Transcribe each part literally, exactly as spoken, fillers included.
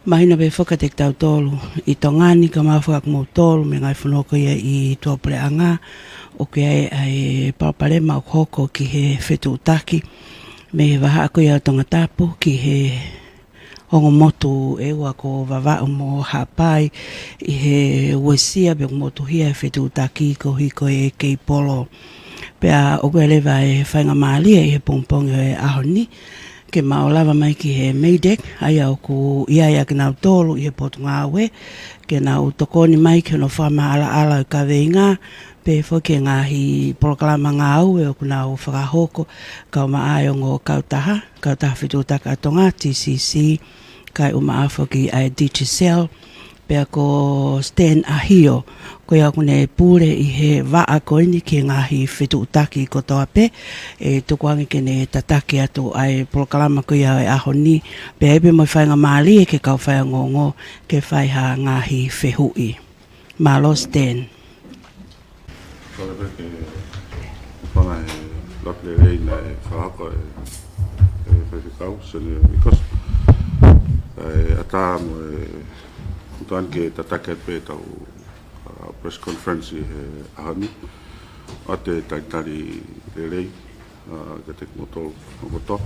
Mahino pē foki kiate kitautolu ʻi Tonga ni, kae ʻumaʻā foki kimoutolu mei he ngaahi fonua ko ia ʻi tuʻapuleʻanga, ʻoku ʻi ai ʻa e palopalema ʻoku hoko ki he fetuʻutaki mei he vahaʻa ko ia ʻo Tongatapu ki he ongo motu ʻe ua ko Vavaʻu mo Haʻapai ʻi he uesia pe ʻoku motuhia e fetuʻutaki koeʻuhi ko e keipolo. Pea ʻoku ʻi ai leva e faingamālie ʻi he pongipongi ʻo e ʻaho ni ke mau lava mai ki he MEIDECC, ʻa ia ʻoku ʻi ai ʻa kinautolu ʻi he potungāue, ke nau tokoni mai ki hono fakamaʻalaʻala ʻo e kaveinga, pehē foki ki he ngaahi polokalama ngāue ʻoku nau fakahoko, kae ʻumaʻā e ongo kautaha, Kautaha Fetuʻutaki ʻa Tonga, TCC, kae ʻumaʻā foki ʻa e Digicel, pea ko Stan ʻAhio, ko ia ʻoku ne pule ʻi he vaʻa ko eni ki he ngaahi fetuʻutaki kotoa pē, ʻe tuku ange ke ne tataki atu ʻa e polokalama ko ia ʻo e ʻaho ni, pea ʻi ai pē mo e faingamālie ke kau faiongoongo ke fai ha ngaahi fehuʻi. Mālō Stan. Kole pē ke hūfanga he lotu lelei naʻe fakahoko ʻe, ʻe Faifekau Sione Vikoso. ʻE ʻatā mo e tuʻunga ke tataki atu pē ʻetau, uh, press conference ʻi he ʻaho ni. ʻOatu e talitali lelei, uh, kiate kimoutolu ʻo kotoa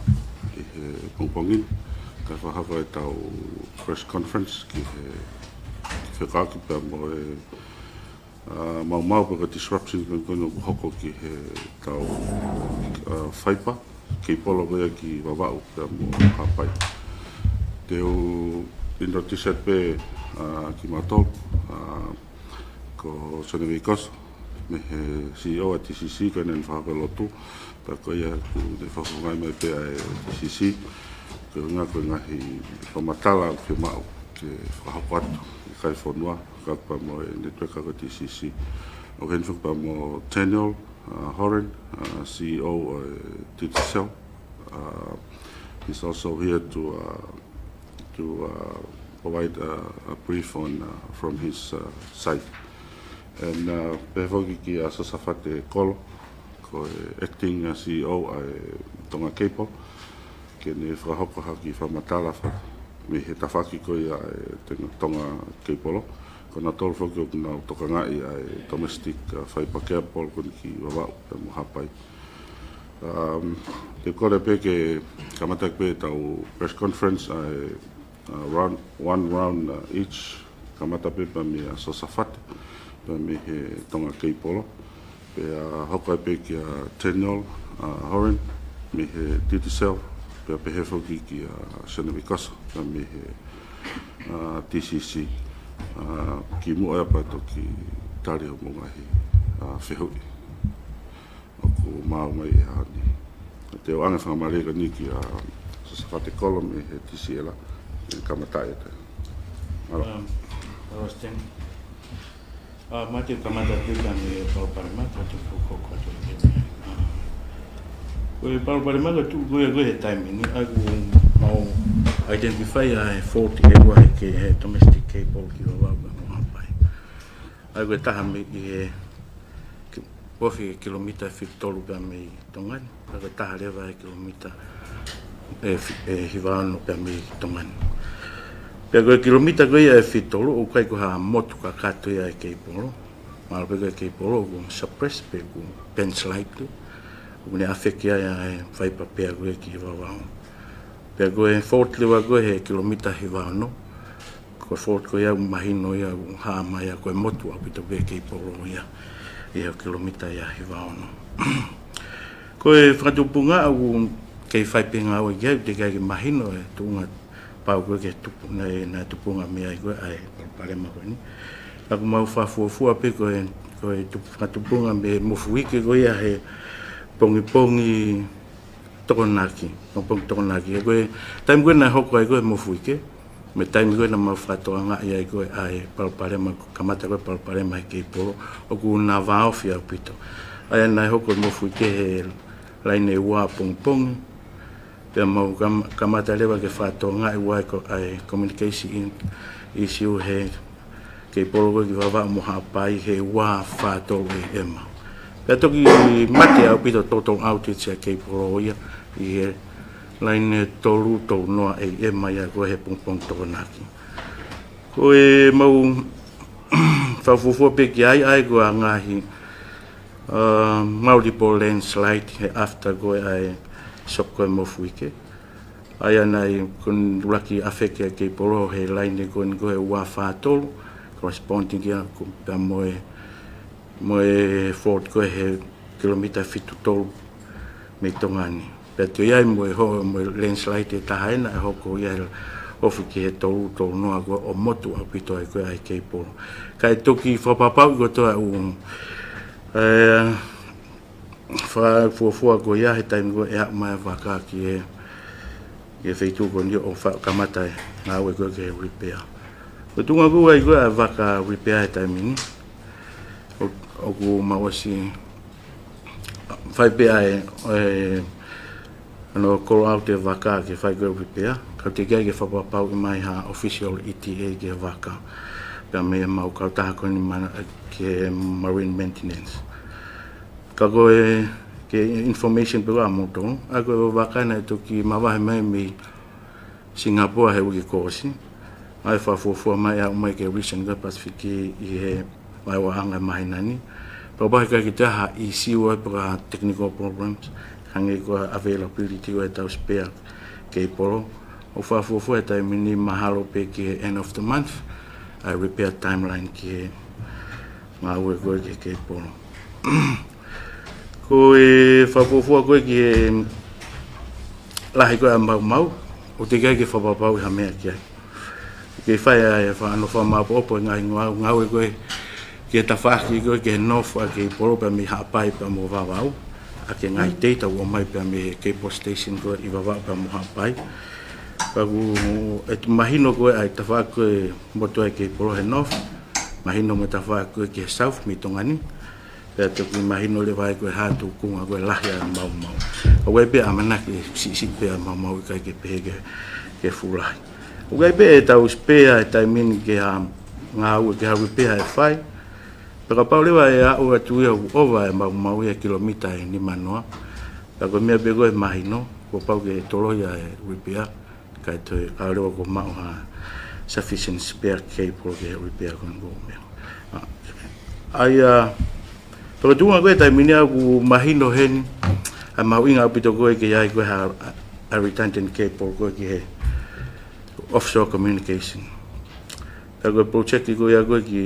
ʻi he pongipongi ni. Kae fakahoko ʻetau press conference ki he, ki he fekauʻaki pea mo e, uh, maumau pe ko e disruption pe ko eni ʻoku hoko ki heʻetau, uh, faipa keipolo ko ia ki Vavaʻu pea mo Haʻapai. Te u introduce pē, uh, kimautolu, uh, ko Sione Vikoso, mei he CEO ʻa e TCC, ko ʻene fakahoko e lotu, pea ko ia ʻoku ne fakafofongaʻi mai pē ʻa e TCC, ko e ʻuhinga ko e ngaahi fakamatala ʻoku fiemaʻu ke fakahoko atu ʻi he kai fonua, fakataha pea mo e network ʻa e TCC. ʻOku ʻi heni foki pea mo Daniel, uh, Horan, uh, CEO ʻo e Digicel. Uh, he's also here to, uh, to, uh, provide, uh, a brief on, uh, from his, uh, side. And, uh, pehē foki kia Sosafate Kolo, ko e acting, uh, CEO ʻa e Tonga Cable, ke ne fakahoko ha kiʻi fakamatala fa-, mei he tafaʻaki ko ia ʻa e Tonga, Tonga Keipolo. Ko kinautolu foki ʻoku nau tokangaʻi ʻa e domestic, uh, fiber cable ko eni ki Vavaʻu pea mo Haʻapai. Um, te u kole pē ke kamata pē ʻetau press conference ʻa e, uh, round, one round, uh, each. Kamata pē pea meia Sosafate, pea mei he Tonga Keipolo. Pea hoko ai pē kia Daniel, uh, Horan, mei he Digicel, pea pehē foki kia Sione Vikoso, pea mei he, uh, TCC. Uh, kimuʻa ia pea toki tali hoʻomou ngaahi, uh, fehuʻi ʻoku maʻu mai he ʻaho ni. Te u ʻoange fakamālō ko eni kia Sosafate Kolo mei he TCL, ʻe kamata ʻe te. Mālō. Um, Rosten. Uh, Mate, kamata pē ka mei he palopalema, ka te u hoko atu ki he, uh, ko e palopalema ko e tuʻu ko ia ko e he taimi ni, ʻa ia ʻoku mau identify ʻa e fault ʻe ua he ke-, he domestic cable ki Vavaʻu mo Haʻapai. ʻA ia ko e taha mei he ki-, ofi kilomita ʻe fitu tolu pea mei Tonga ni, ka ko e taha leva ʻe kilomita ʻe fi-, ʻe hiva ono pea mei Tonga ni. Pea ko e kilomita ko ia ʻe fitu tolu, ʻoku ʻikai ko ha motu kakato ia ʻa e keipolo. Mahalo pē ko e keipolo ʻoku suppress pe ʻoku bend slightly. ʻOku ne ʻafeki ai ʻa e faipa pea ko ē ki Vavaʻu. Pea ko e fault leva ko ē he kilomita hiva ono, ko e fault ko ia ʻoku mahino ia ʻoku hā mai ʻa ia ko e motu ʻaupito pē keipolo ia ʻi he kilomita ia hiva ono. Ko e fakatupunga ʻoku kei fai pē ngāue ki ai, teʻeki ai ke mahino e tuʻunga pau ko ē ke tupu, naʻe, naʻe tupunga mei ai ko ē ʻa e palopalema ko eni. Ka ʻoku mau fakafuofua pē ko e, ko e tupu, fakatupunga mei he mofuike ko ia he pongipongi Tokonaki, pongipongi Tokonaki. He ko e taimi ko ē naʻe hoko ai ko ē mofuike, mo e taimi ko ē naʻa mau fakatokangaʻi ai ko ē ʻa e palopalema, kamata ko ē palopalema he keipolo, ʻoku na vāofi ʻaupito. ʻA ia naʻe hoko e mofuike he laine ua pongipongi, pea mau kam-, kamata leva ke fakatokangaʻi ʻa e ko-, ʻa e communication in-, issue he keipolo ko ē ki Vavaʻu mo Haʻapai he ua fā tolu ʻe ema. Pea toki mate ʻaupito total outage ʻa e keipolo ia ʻi he Laine tolu tolu noa A M mai ai ko ē he pongipongi Tokonaki. Ko e mau fakafuofua pē ki ai, ʻa ia ko e ngaahi, uh, multiple landslide he after ko ē ʻa e shock ko ē mofuike. ʻA ia naʻe ʻuluaki ʻafeki ʻa e keipolo he laine ko eni ko ē ua fā tolu, corresponding ia ko ē pea mo e, mo e fault ko ē he kilomita fitu tolu mei Tonga ni. Pea toe ʻi ai mo e ho-, mo e landslide ʻe taha ena ʻe hoko ia he ofi ki he tolu tolu noa ko ē ʻo motu ʻaupito ai ko ē ʻa e keipolo. Kae toki fakapapauʻi kotoa ʻū, ē, fakafuofua ko ia he taimi ko ē ʻe aʻu mai ʻa e vaka ki he, ki he feituʻu ko eni ʻo fa-, kamata e ngāue ko ē ki he repair. Ko e tuʻunga ko ē ʻa e vaka repair he taimi ni, ʻo, ʻoku mau ʻosi fai pē ʻa e, ē, ʻa e call out e vaka ke fai ko ē repair, ka teʻeki ai ke fakapapauʻi mai ha official E T A ki he vaka. Pea mei he mau kautaha ko eni mana-, ki he marine maintenance. Ka ko e, ki he information pē ʻa moutolu, ʻa ia ko e vaka naʻe toki mavahe mai mei Singapore he uike kuo ʻosi. ʻA ia fakafuofua mai ʻa e aʻu mai ki he region ko ē Pacific ʻi he vaeua ʻanga māhina ni. Pea ʻoku ʻikai ke toe ʻi ai ha issue ʻo e pe ko ha technical problems, hangē ko e availability ʻo ʻetau spare keipolo. ʻOku fakafuofua he taimi ni mahalo pē ki he end of the month, ʻa e repair timeline ki he ngāue ko ē ki he keipolo. Ko e fakafuofua ko ē ki he lahi ko ē ʻa e maumau, ʻoku teʻeki ai ke fakapapauʻi ha meʻa ki ai. Ke fai ʻa e fakaʻano fakamāʻopoʻopo e ngaahi ngāue, ngāue ko ē ki he tafaʻaki ko ē ki he north ʻa e keipolo pea mei Haʻapai pea mo Vavaʻu. ʻA ia ko e ngaahi data ʻoku ʻomai pea mei he cable station ko ē ʻi Vavaʻu pea mo Haʻapai. Pea ʻoku mahino ko ē ʻa e tafaʻaki ko ē motu ʻa e keipolo he north, mahino mo e tafaʻaki ko ē ki he south mei Tonga ni. Pea toki mahino leva ai ko e hā e tūkunga ko e lahi ʻa e maumau. ʻOku ʻi ai pē ʻamanaki siʻisiʻi pē ʻa e maumau, ʻikai ke pehē ke, ke fuʻu lahi. ʻOku ʻi ai pē ʻetau spare he taimi ni ki ha ngāue, ki ha repair ʻe fai. Pea kapau leva ʻe aʻu atu ia ʻoku ʻova e maumau ia kilomita ʻe nima noa. Pea ko e meʻa pē ko ē mahino, kuo pau ke tolo ia e repair. Kae toe, kae ʻoua leva kuo maʻu ha sufficient spare cable ki he repair ko eni ko e meʻa. ʻA, ʻa ia, pea ko e tuʻunga ko ē taimi ni ʻoku mahino heni, ʻa e mahuʻinga ʻaupito ko ē ke ʻi ai ko ē ha, ʻa e redundant cable ko ē ki he offshore communication. Pea ko e project ko ia ko ē ki,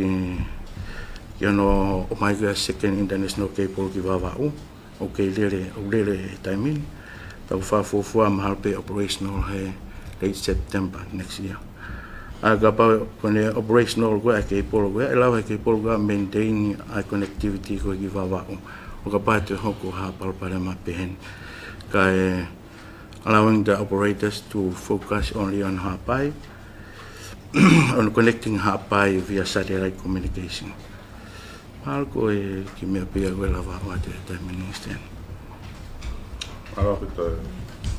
ki hono ʻomai ko ē ʻa e second international cable ki Vavaʻu. ʻOku kei lele, ʻoku lele he taimi ni. Pea ʻoku fakafuofua mahalo pē operational he late September next year. ʻA ia kapau ko ʻene operational ko ē ʻa e keipolo ko ē, ʻe lava he keipolo ko ē ʻo maintain ʻa e connectivity ko ē ki Vavaʻu. ʻO kapau ʻe toe hoko ha palopalema pehē ni. Kae allowing the operators to focus only on Haʻapai, on connecting Haʻapai via satellite communication. Mahalo ko e kiʻi meʻa pē ia ʻoku lava ʻo ʻoatu he taimi ni, Stan. Mālō ʻaupito,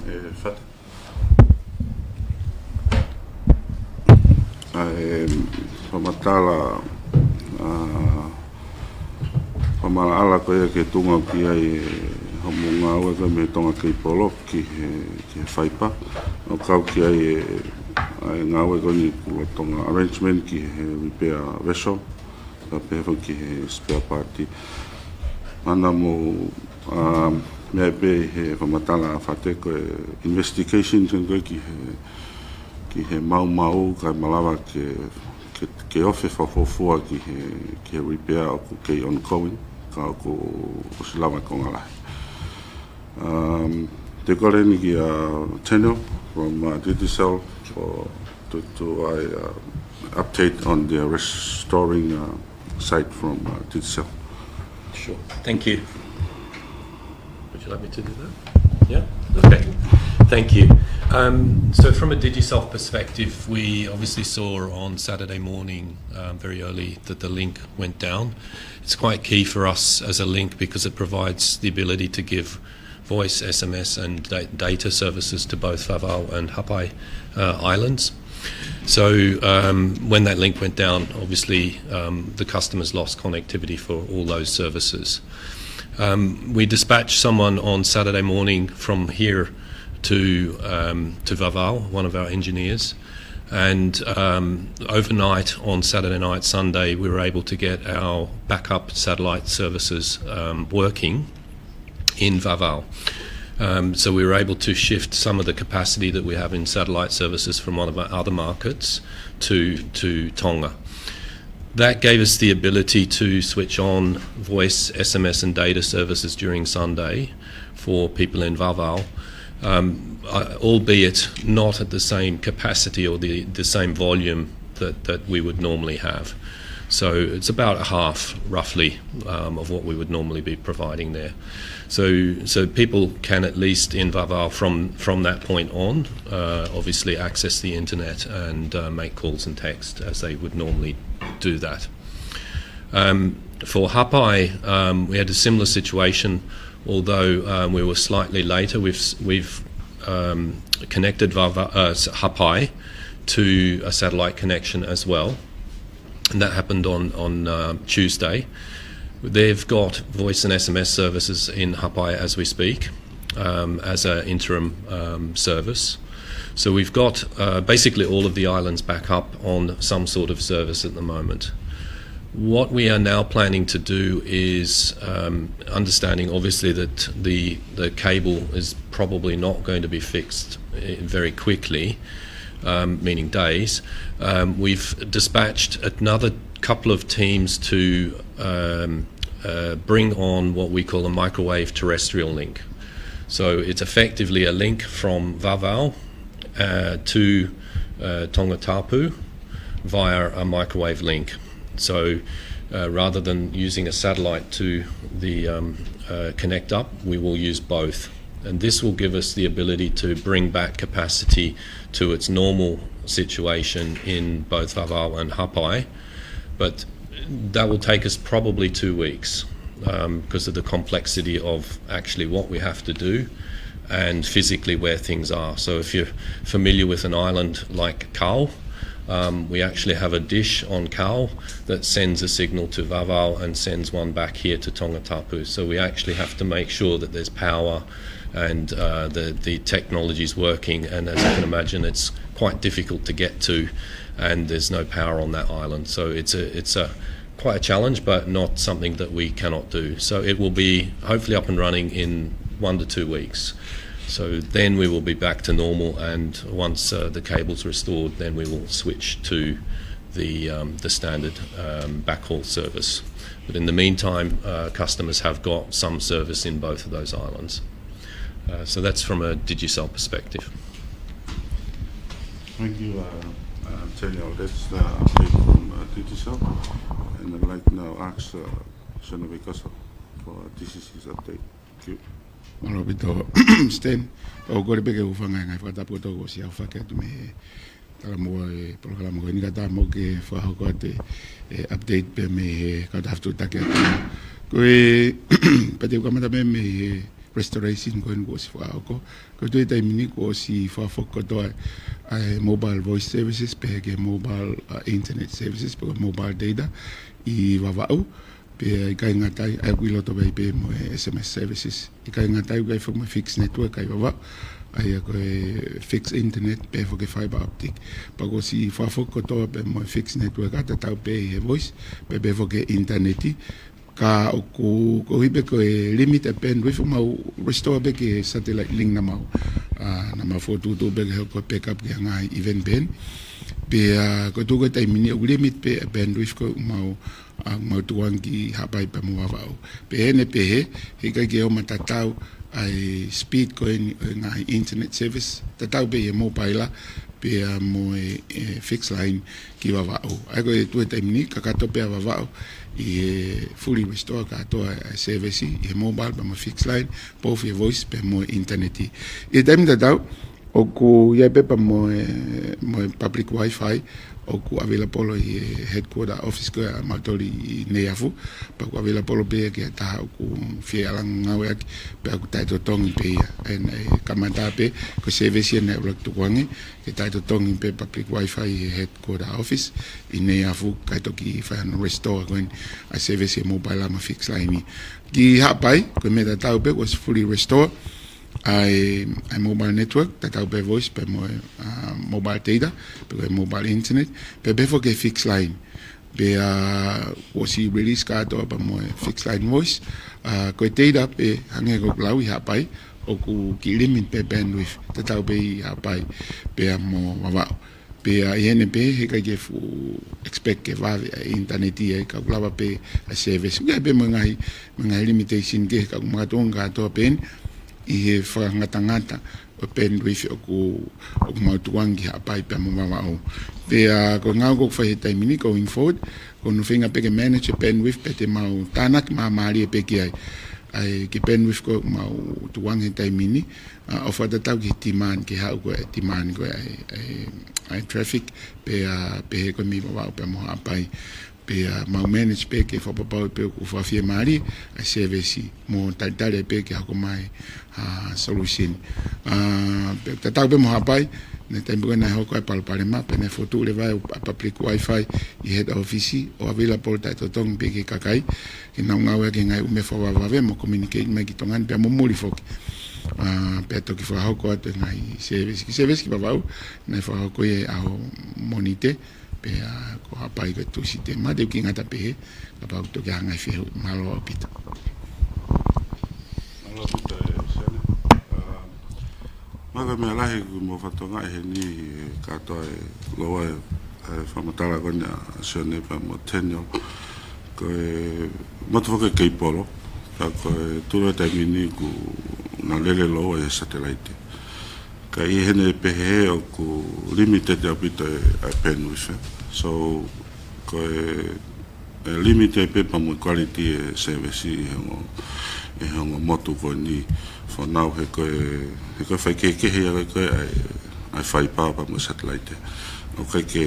ē, Fate. ʻA e fakamatala, ʻa, fakamaʻalaʻala ko ia ki he tuʻunga ʻoku ʻi ai e hoʻomo ngāue ko ē mei Tonga Keipolo ki he, ki he fiber. ʻO kau ki ai e, ʻa e ngāue ko eni ʻoku lolotonga arrangement ki he repair vessel. Ka pehē foki ki he spare part. Mana mo, ʻa, meʻa pē he fakamatala ʻa Fate ko e investigation ko ē ki he, ki he maumau kae malava ke, ke, ke ofi fakafuofua ki he, ki he repair ʻoku kei ongoing, ka ʻoku ʻosi lava e konga lahi. Um, te u kole eni kia Teno from, uh, Digicel for, to, to, uh, update on the restoring, uh, site from, uh, Digicel. Sure. Thank you. Would you like me to do that? Yeah? Okay. Thank you. Um, so from a Digicel perspective, we obviously saw on Saturday morning, um, very early that the link went down. It's quite key for us as a link because it provides the ability to give voice, S M S, and da-, data services to both Vavaʻu and Haʻapai, uh, islands. So, um, when that link went down, obviously, um, the customers lost connectivity for all those services. Um, we dispatched someone on Saturday morning from here to, um, to Vavao, one of our engineers. And, um, overnight on Saturday night, Sunday, we were able to get our backup satellite services, um, working in Vavao. Um, so we were able to shift some of the capacity that we have in satellite services from one of our other markets to, to Tonga. That gave us the ability to switch on voice, S M S and data services during Sunday for people in Vavao, um, uh, albeit not at the same capacity or the, the same volume that, that we would normally have. So it's about a half, roughly, um, of what we would normally be providing there. So, so people can at least in Vavao from, from that point on, uh, obviously access the internet and, uh, make calls and text as they would normally do that. Um, for Hapai, um, we had a similar situation, although, um, we were slightly later. We've s-, we've, um, connected Vava-, uh, s-, Hapai to a satellite connection as well, and that happened on, on, uh, Tuesday. They've got voice and S M S services in Hapai as we speak, um, as an interim, um, service. So we've got, uh, basically all of the islands back up on some sort of service at the moment. What we are now planning to do is, um, understanding, obviously, that the, the cable is probably not going to be fixed, eh, very quickly, um, meaning days. Um, we've dispatched another couple of teams to, um, uh, bring on what we call a microwave terrestrial link. So it's effectively a link from Vavao, uh, to, uh, Tongatapu via a microwave link. So, uh, rather than using a satellite to the, um, uh, connect up, we will use both. And this will give us the ability to bring back capacity to its normal situation in both Vavao and Hapai. But that will take us probably two weeks, um, because of the complexity of actually what we have to do and physically where things are. So if you're familiar with an island like Kau, um, we actually have a dish on Kau that sends a signal to Vavao and sends one back here to Tongatapu. So we actually have to make sure that there's power and, uh, the, the technology's working. And as you can imagine, it's quite difficult to get to, and there's no power on that island. So it's a, it's a quite a challenge, but not something that we cannot do. So it will be hopefully up and running in one to two weeks. So then we will be back to normal, and once, uh, the cable's restored, then we will switch to the, um, the standard, um, backhaul service. But in the meantime, uh, customers have got some service in both of those islands. Uh, so that's from a Digicel perspective. Thank you, uh, uh, Daniel. That's the update from, uh, Digicel. And I'd like now ask, uh, Senator Vikoso for D C C's update. Thank you. Mālō ʻaupito, Stan. ʻOku ou kole pē ke u hūfanga he ngaahi fakatapu kotoa kuo ʻosi ʻafaki atu mei he talamonū e polokalama ko eni, kae ʻatā mo ke fakahoko atu e, e update pē mei he kautaha fetuʻutaki atu. Ko e, pea te u kamata pē mei he restoration ko eni kuo ʻosi fakahoko. Ko e tuʻu he taimi ni kuo ʻosi fakafoki kotoa ʻa e mobile voice services, pehē ki he mobile, uh, internet services, pe ko e mobile data ʻi Vavaʻu. Pea ʻikai ngata ai, ʻa ia ʻoku ʻi loto pē ia pea mo e S M S services. ʻIkai ngata ai, ʻoku ʻi ai foki mo e fixed network ʻi Vavaʻu, ʻa ia ko e fixed internet, pehē foki ki he fiber optic. Pea kuo ʻosi fakafoki kotoa pē mo e fixed network ʻa e tatau pē ʻi he voice, pea pehē foki ki he internet. Ka ʻoku, koeʻuhi pē ko e limit e bandwidth, mau restore pē ki he satellite link naʻa mau, ʻa, naʻa mau fokotuʻutuʻu pē ke hoko ko e backup ki he ngaahi event pē eni. Pea, ʻa, ko e tuʻu ko ē he taimi ni ʻoku limit pē e bandwidth ko ē ʻoku mau, ʻa, mau tukuange ki Haʻapai pea mo Vavaʻu. Pea ʻi heʻene pehē, heʻikai ke ʻomi tatau ʻa e speed ko eni ʻo e ngaahi internet service, tatau pē ʻi he mobile, pea mo e, e fixed line ki Vavaʻu. ʻA ia ko e tuʻu he taimi ni, kakato pē ʻa Vavaʻu ʻi he fully restore kātoa e service ʻi he mobile pea mo e fixed line, both ʻi he voice pea mo e internet. ʻI he taimi tatau, ʻoku ʻi ai pē pea mo e, mo e public Wi-Fi, ʻoku available ʻi he headquarter office ko ē ʻa mautolu ʻi Neiafu, pea ʻoku available pē ia ki ha taha ʻoku fie ʻalu ʻo ngāueʻaki, pea ʻoku taʻetotongi pē ia. ʻA ia naʻe kamata pē, ko e service ia naʻe ʻuluaki tukuange, ke taʻetotongi pē public Wi-Fi ʻi he headquarter office ʻi Neiafu, kae toki fai hano restore ko eni ʻa e service ʻi he mobile mo e fixed line. Ki Haʻapai, ko e meʻa tatau pē, kuo ʻosi fully restore. ʻa e, ʻa e mobile network, tatau pē voice pea mo e, ʻa, mobile data, pe ko e mobile internet, pea pehē foki ki he fixed line. Pea, ʻosi release kātoa pea mo e fixed line voice, ʻa, ko e data pē hangē ko ʻeku lau ʻi Haʻapai, ʻoku kiʻi limit pē bandwidth, tatau pē ʻi Haʻapai, pea mo Vavaʻu. Pea ʻi heʻene pehē, heʻikai ke fuʻu expect ke vave ʻa e internet ia, ka ʻoku lava pē ʻa e service. ʻOku ʻi ai pē mo e ngaahi, mo e ngaahi limitation kehe, ka ʻoku makatuʻunga kātoa pē eni ʻi he fakangatangata ʻo e bandwidth ʻoku, ʻoku mau tukuange ki Haʻapai pea mo Vavaʻu. Pea ko e ngāue ʻoku fai he taimi ni, going forward, ko hono feinga pē ke manage e bandwidth pea te mau tānaki māmālie pē ki ai. ʻA ia ko e bandwidth ko ē ʻoku mau tukuange he taimi ni, ʻa, ʻo fakatatau ki he demand, ki he haʻu ko ē e demand ko ē ʻa e, ʻa e, ʻa e traffic, pea, pehē ko ē mei Vavaʻu pea mo Haʻapai. Pea mau manage pē ke fakapapauʻi pē ʻoku fakafiemālie ʻa e service mo talitali pē ke hoko mai ha solution. ʻA, pea tatau pē mo Haʻapai, naʻe taimi ko ē naʻe hoko ai e palopalema, pea naʻe fokotuʻu leva ʻa e public Wi-Fi ʻi he head office ʻo available taʻetotongi pē ki he kakai, ke nau ngāueʻaki e ngaahi ʻū meʻa fakavavevave mo communicate mai ki Tonga ni pea mo muli foki. ʻA, pea toki fakahoko atu e ngaahi service. Ki he service ki Vavaʻu, naʻe fakahoko ia ʻi he ʻaho Mōnite, pea ko Haʻapai ko e Tūsite. Mahalo te u kiʻi ngata pē he, kapau ʻoku toki ʻi ai ha ngaahi fehuʻi. Mālō ʻaupito. Mālō ʻaupito, ʻe Sione. ʻA, mahalo ko e meʻa lahi ʻoku mau fakatokangaʻi heni, ʻe kātoa e lau ʻa e, ʻa e fakamatala ko eni ʻa Sione pea mo Daniel. Ko e motu foki e keipolo, ka ko e tulu he taimi ni ʻoku na lele lōua ʻi he satelaite. Ka ʻi heʻene pehē ʻoku limited ʻaupito e, ʻa e bandwidth, ē. So, ko e, ʻe limited pē pea mo e quality e service ʻi he ongo, ʻi he ongo motu ko eni for now, he ko e, he ko e faikehekehe ia ko ē ʻa e, ʻa e fiber pea mo e satelaite. ʻOku ʻikai ke,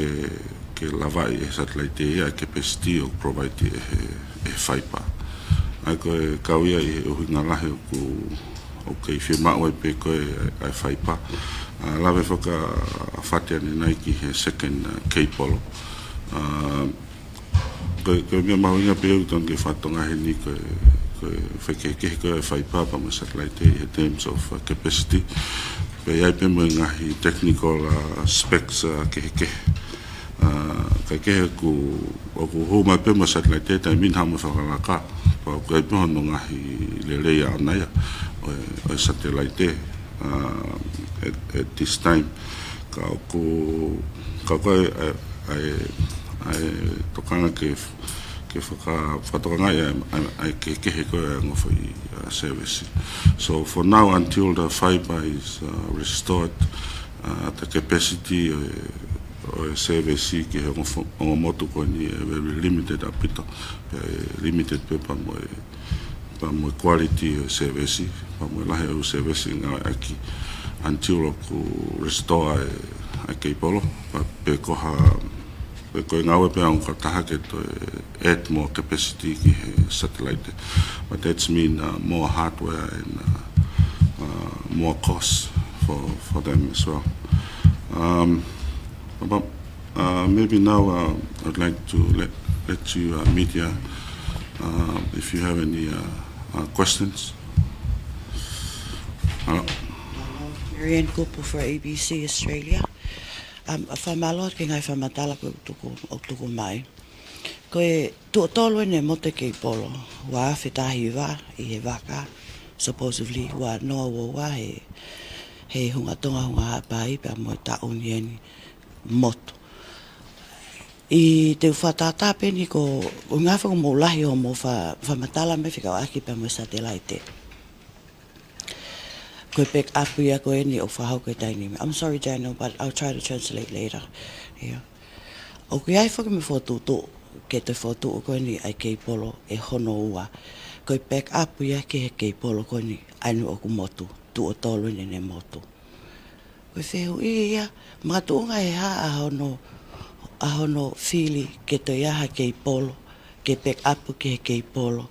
ke lavaʻi ʻe he satelaite ia ʻa e capacity ʻoku provide ʻe he, ʻe he fiber. ʻA ia ko e kau ia ʻi he ʻuhinga lahi ʻoku, ʻoku kei fiemaʻu ai pē ko ē ʻa e fiber. ʻA, lave foki ʻa Fate ʻanenai ki he second, ʻa, keipolo. ʻA, ko e, ko e meʻa mahuʻinga pē ʻoku totonu ke fakatokangaʻi heni ko e, ko e faikehekehe ko ē ʻa e fiber pea mo e satelaite ʻi he terms of, ʻa, capacity. Pea ʻi ai pē mo e ngaahi technical, ʻa, specs, ʻa, kehekehe. ʻA, kae kehe ʻoku, ʻoku hū mai pē mo e satelaite he taimi ni haʻamo fakalaka. Pea ʻoku ʻi ai pē hono ngaahi lelei ʻaʻana ia ʻo e, ʻo e satelaite, ʻa, at, at this time. Ka ʻoku, ka ko e, ʻa e, ʻa e, ʻa e tokanga ke, ke faka-, fakatokangaʻi ʻa e, ʻa e, ʻa e kehekehe ko ē ʻa e ongo foʻi, ʻa, service. So for now, until the fiber is, ʻa, restored, ʻa, the capacity ʻo e, ʻo e service ki he ongo fo-, ongo motu ko eni ʻe very limited ʻaupito, pea ʻe limited pē pea mo e, pea mo e quality ʻo e service, pea mo e lahi ʻo e service ngāueʻaki until ʻoku restore e, ʻa e keipolo, pea pe ko ha, pe ko e ngāue pē ʻa e ongo kautaha ke toe add more capacity ki he satellite. But that's mean, ʻa, more hardware and, ʻa, ʻa, more cost for, for them as well. Um, but, ʻa, maybe now, ʻa, I'd like to let, let you, ʻa, media, ʻa, if you have any, ʻa, ʻa, questions. ʻA, Marianne Kupu for A B C Australia. Um, fakamālō ki he ngaahi fakamatala kuo tuku, ʻo tuku mai. Ko e tuʻo tolu eni e motu e keipolo, ua afe taha hiva ʻi he vaka, supposedly ua noa ua ua he, he Hunga Tonga Hunga Haʻapai pea mo e taʻu ni eni motu. ʻI he fakatātā pē eni ko, ʻuhinga foki ʻoku mou lahi hoʻomou fa-, fakamatala mai fekauʻaki pea mo e satelaite. Ko e backup ia ko eni ʻoku fakahoko he taimi ni. I'm sorry, Daniel, but I'll try to translate later. Yeah. ʻOku ʻi ai foki mo e fokotuʻutuʻu, ke toe fokotuʻu ko eni ʻa e keipolo ʻe hono ua. Ko e backup ia ki he keipolo ko eni ʻa eni ʻoku motu, tuʻo tolu eni ʻene motu. Ko e fehuʻi ia, makatuʻunga he hā ʻa hono, ʻa hono fili ke toe ʻi ai ha keipolo, ke backup ki he keipolo,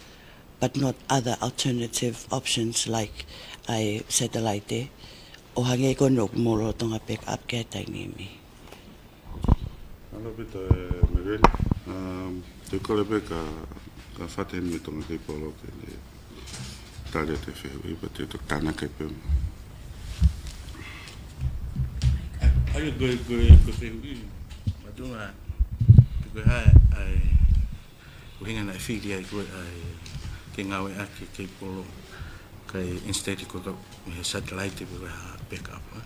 but not other alternative options like ʻa e satellite, ʻo hangē ko eni ʻoku mou lolotonga backup ki ai he taimi ni. Mālō ʻaupito, ʻe Marianne. Um, te u kole pē kia, kia Fate mei Tonga Keipolo ke ne tali atu e fehuʻi, pea te u toki tānaki pē mo ʻA ia ko e, ko e, ko e fehuʻi. Mātuʻa, ko e hā ʻa e ʻuhinga naʻe fili ai ko ē ʻa e ke ngāueʻaki e keipolo kae instead ko e kau he satellite pe ko e hā backup, ē?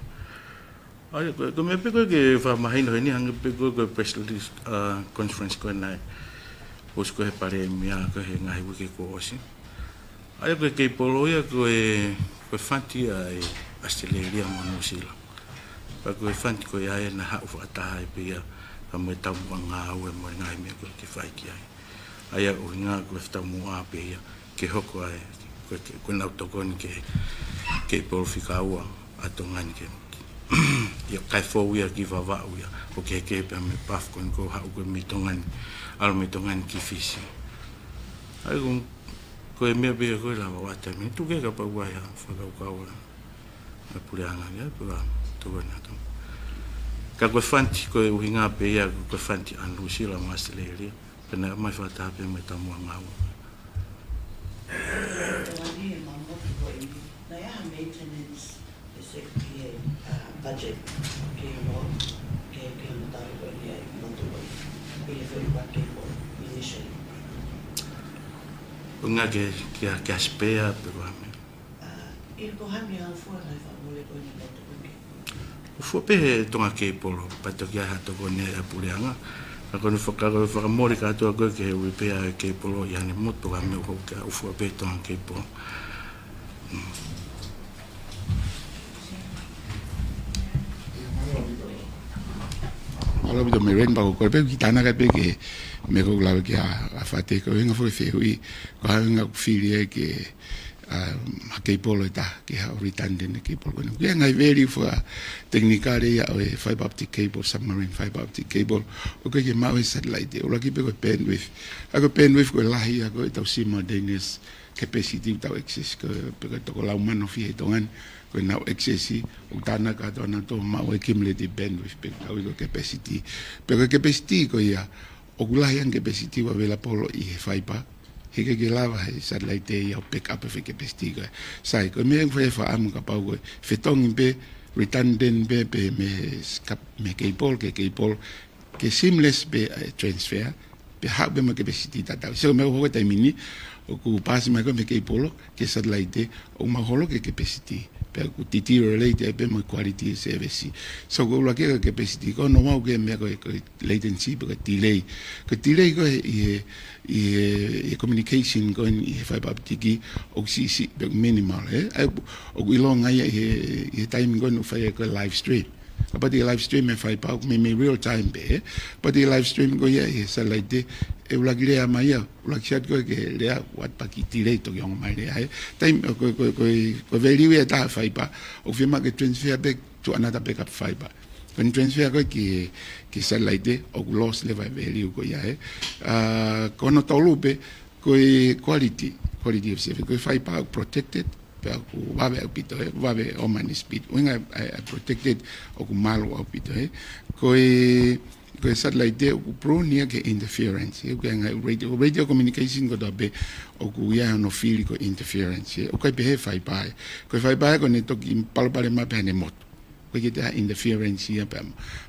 ʻA ia ko e, ko e meʻa pē ko ē ke fakamahino heni hangē pē ko e, ko e press release, ʻa, conference ko ē naʻe ʻosi ko ē he palēmia ko ē he ngaahi uike kuo ʻosi. ʻA ia ko e keipolo ia ko e, ko e fund ia ʻa ʻAositelēlia mo Nuʻusila. Pea ko e fund ko ia ē naʻe haʻu fakataha ai pē ia pea mo e taumuʻa ngāue mo e ngaahi meʻa ko ē ke fai ki ai. ʻA ia ʻuhinga ko e taumuʻa pē ia ke hoko ai, ko e, ko ʻenau tokoni ki he keipolo fika ua ʻa Tonga ni ke, ia kae fou ia ki Vavaʻu ia, ʻo kehekehe pea mei Pafu ko eni ko e haʻu ko ē mei Tonga ni, ʻalu mei Tonga ni ki Fisi. ʻA ia ko, ko e meʻa pē ia ko ē lava ʻo ʻata mei tuku ke kapau ʻoku ʻi ai ha fakakaukau ʻa e puleʻanga ia, pea tokoni atu. Ka ko e fund, ko e ʻuhinga pē ia, ko e fund ʻa Nuʻusila mo ʻAositelēlia. Pea naʻe ʻomai fakataha pē mo e taumuʻa ngāue. Tokoni ʻa Mamotu ko eni, naʻe ʻi ai ha maintenance ʻe se ki he, ʻa, budget ke mo, ke, ke mo tau ko eni ʻa e motu ko eni, ʻi he fai ʻaki ko initially. ʻUhinga ke, ke, ke spare pe ko e hā e meʻa. ʻA, ʻi he ko e hā e meʻa ʻoku fua naʻe fakamole ko eni motu ko eni. ʻOku fua pē he Tonga Keipolo, pea toki ʻi ai ha tokoni ʻa e puleʻanga. Ka ko eni faka-, fakamole kātoa ko ē ke he uipe ʻa e keipolo ʻi haʻane motu ka meʻa ʻoku fua pē Tonga Keipolo. Mm. Mālō ʻaupito Meren, pea ko e kole pē ke tānaki pē ki he meʻa ʻoku lave ki ai ʻa Fate, ko e ʻuhinga foki e fehuʻi, ko e hā e ʻuhinga ʻoku fili ai ke ʻa, ha keipolo ʻe taha, ke haʻu redundant e keipolo ko eni. Ko e ngaahi value fakatekinikale ia ʻo e fiber optic cable, submarine fiber optic cable, ʻoku ʻikai ke maʻu ʻe he satellite, ʻuluaki pē ko e bandwidth. ʻA ia ko e bandwidth ko e lahi ia ko ʻetau simultaneous capacity ʻoku tau access ko ē, pē ko e toko lau mano fiha ʻi Tonga ni, ko ʻenau access, ʻoku tānaki atu ʻa nautolu maʻu e cumulative bandwidth, pē ko e capacity. Pē ko e capacity ko ia, ʻoku lahi ange capacity ʻoku available ʻi he fiber, heʻikai ke lava ʻe he satellite ia ʻo back up e foʻi capacity ko ē. Sai, ko e meʻa ʻoku fai e fakaʻamu kapau ko e fetongi pē, redundant pē, pē mei he s-, kap-, mei he keipolo ki he keipolo, ke seamless pē ʻa e transfer, pea haʻu pē mo e capacity tatau. So, meʻa ʻoku hoko he taimi ni, ʻoku paasi mai ko ē mei he keipolo ki he satellite, ʻoku maholo ki he capacity. Pea ʻoku deteriorate ai pē mo e quality service. So, ko e ʻuluaki ko e capacity, ko hono ua ko e meʻa ko e, ko e latency, pe ko e delay. Ko e delay ko ē ʻi he, ʻi he, ʻi he communication ko eni ʻi he fiber optic, ʻoku siʻisiʻi, pe minimal, ē? ʻA ia ʻoku, ʻoku ʻilonga ia ʻi he, ʻi he taimi ko eni ʻoku fai ai ko e live stream. Kapau te ke live stream e fiber, ʻoku meimei real time pē, ē? Kapau te ke live stream ko ia ʻi he satellite, ʻe ʻuluaki lea mai ia, ʻuluaki siat ko ē ke lea, what paki delay toki ongo mai lea, ē? Taimi, ko, ko, ko, ko e value ia ʻa e fiber, ʻoku fiemaʻu ke transfer back to another backup fiber. Ko ʻene transfer ko ē ki, ki he satellite, ʻoku loss leva e value ko ia, ē. ʻA, ko hono tolu pē, ko e quality, quality of service, ko e fiber ʻoku protected, pea ʻoku vave ʻaupito, ē, vave ʻo mani speed. ʻUhinga ʻa e, ʻa e protected, ʻoku malu ʻaupito, ē. Ko e, ko e satellite ʻoku prone ia ki he interference, ē, ʻoku ʻi ai e ngaahi radio, radio communication kotoa pē ʻoku ʻi ai hono fili ko e interference, ē. ʻOku ʻikai pehē fiber, ē. Ko e fiber, ē, ko ʻene toki palopalema pē haʻane motu. ʻOku ʻikai ke toe interference ia pea,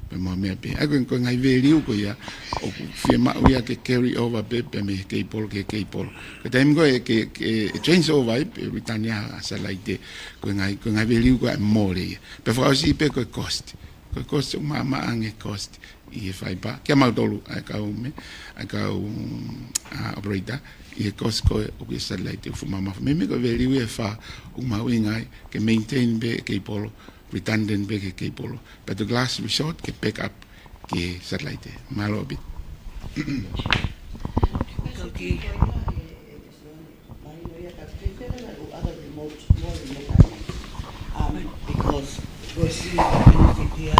pea mo e meʻa pē. ʻA ia ko e, ko e ngaahi value ko ia, ʻoku fiemaʻu ia ke carry over pē, pea mei he keipolo ki he keipolo. Ko e taimi ko ē ke, ke, ke change over ai, pea return ia ʻa e satellite, ko e ngaahi, ko e ngaahi value ko ē ʻoku mole ia. Pea fakaʻosi pē ko e cost. Ko e cost ʻoku maʻamaʻa ange cost ʻi he fiber. Kia mautolu, ʻa e kau meʻa, ʻa e kau, ʻa, operator, ʻi he cost ko ē ʻoku ʻi he satellite ʻoku fuʻu mamafa. Meimei ko e value ʻe fā ʻoku mahuʻinga ai, ke maintain pē keipolo, redundant pē ki he keipolo. But the last resort ke back up ki he satellite. Mālō ʻaupito. Thank you. Um, because we're seeing the benefit here.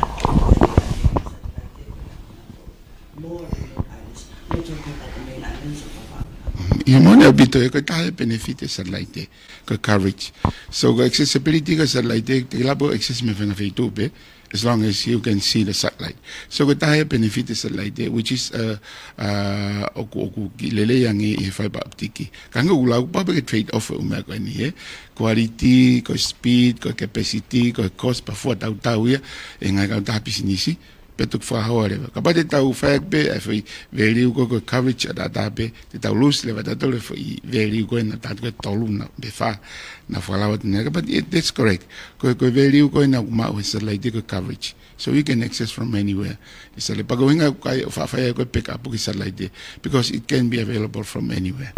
More remote islands. We're talking about the main islands of Palau. Mm, ʻio, moʻoni ʻaupito, ē, ko e taha e benefit e satellite, ko e coverage. So, ko e accessibility ko e satellite, te ke lava ʻo access mei he faʻahinga feituʻu pē, as long as you can see the satellite. So ko e taha e benefit e satellite, which is, uh, uh, ʻoku, ʻoku kiʻi lelei ange ʻi he fiber optic. Ka hangē ko ʻeku lau, pau pē ke trade off e ʻū meʻa ko eni, ē. Quality, ko e speed, ko e capacity, ko e cost, pea fua tautau ia ʻe he ngaahi kautaha pisinisi, pea tuku fakahoa leva. Kapau te tau fai ʻaki pē ʻa e foʻi value ko, ko e coverage ʻataʻatā pē, te tau lose leva tautolu e foʻi value ko ē naʻe tau ʻoatu ko e tolu na, pe fā, naʻe fakalava atu ʻanenai. But it, that's correct. Ko, ko e value ko ē naʻe maʻu ʻe he satellite ko e coverage. So you can access from anywhere. It's a lepa ko e ʻuhinga ʻoku ʻikai ke faʻa fai ko e pick up ki he satellite, because it can be available from anywhere.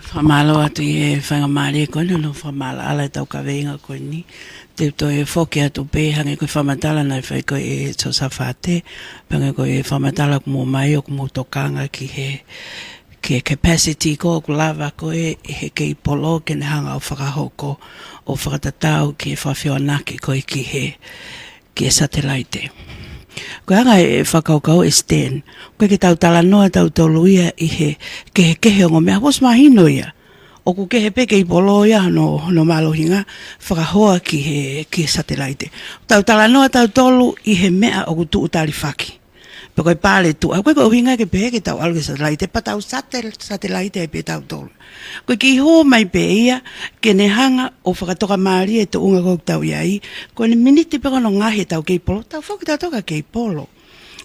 Fakamālō atu ʻi he faingamālie ko eni ʻo fakamaʻalaʻala ʻetau kaveinga ko eni. Te u toe foki atu pē hangē ko e fakamatala naʻe fai ko ē ʻe Sosafate, pea hangē ko e fakamatala ʻoku mou ʻomai ʻoku mou tokanga ki he, ki he capacity ko ē ʻoku lava ko ē ʻe he keipolo ke ne hanga ʻo fakahoko ʻo fakatatau ki he fakafehoanaki ko ē ki he, ki he satellite. Ko e anga e fakakaukau ʻa Stan, ʻoku ʻikai ke tau talanoa tautolu ia ʻi he kehekehe ongo meʻa, ʻoku ʻosi mahino ia. ʻOku kehe pē keipolo ia hono, hono mālohinga fakahoa ki he, ki he satellite. Tau talanoa tautolu ʻi he meʻa ʻoku tuʻu talifaki. Pe ko e pale tuʻa, ʻoku ʻikai ko e ʻuhinga ke pehē ke tau ʻalu ki he satellite, pea tau satel-, satellite ai pē tautolu. Ko e kiʻi hū mai pē ia ke ne hanga ʻo fakatokamālie e tuʻunga ko ē ʻoku tau ʻi ai. Ko ʻene miniti pē ko hono ngaohi ʻetau keipolo, tau foki tautolu ki he keipolo.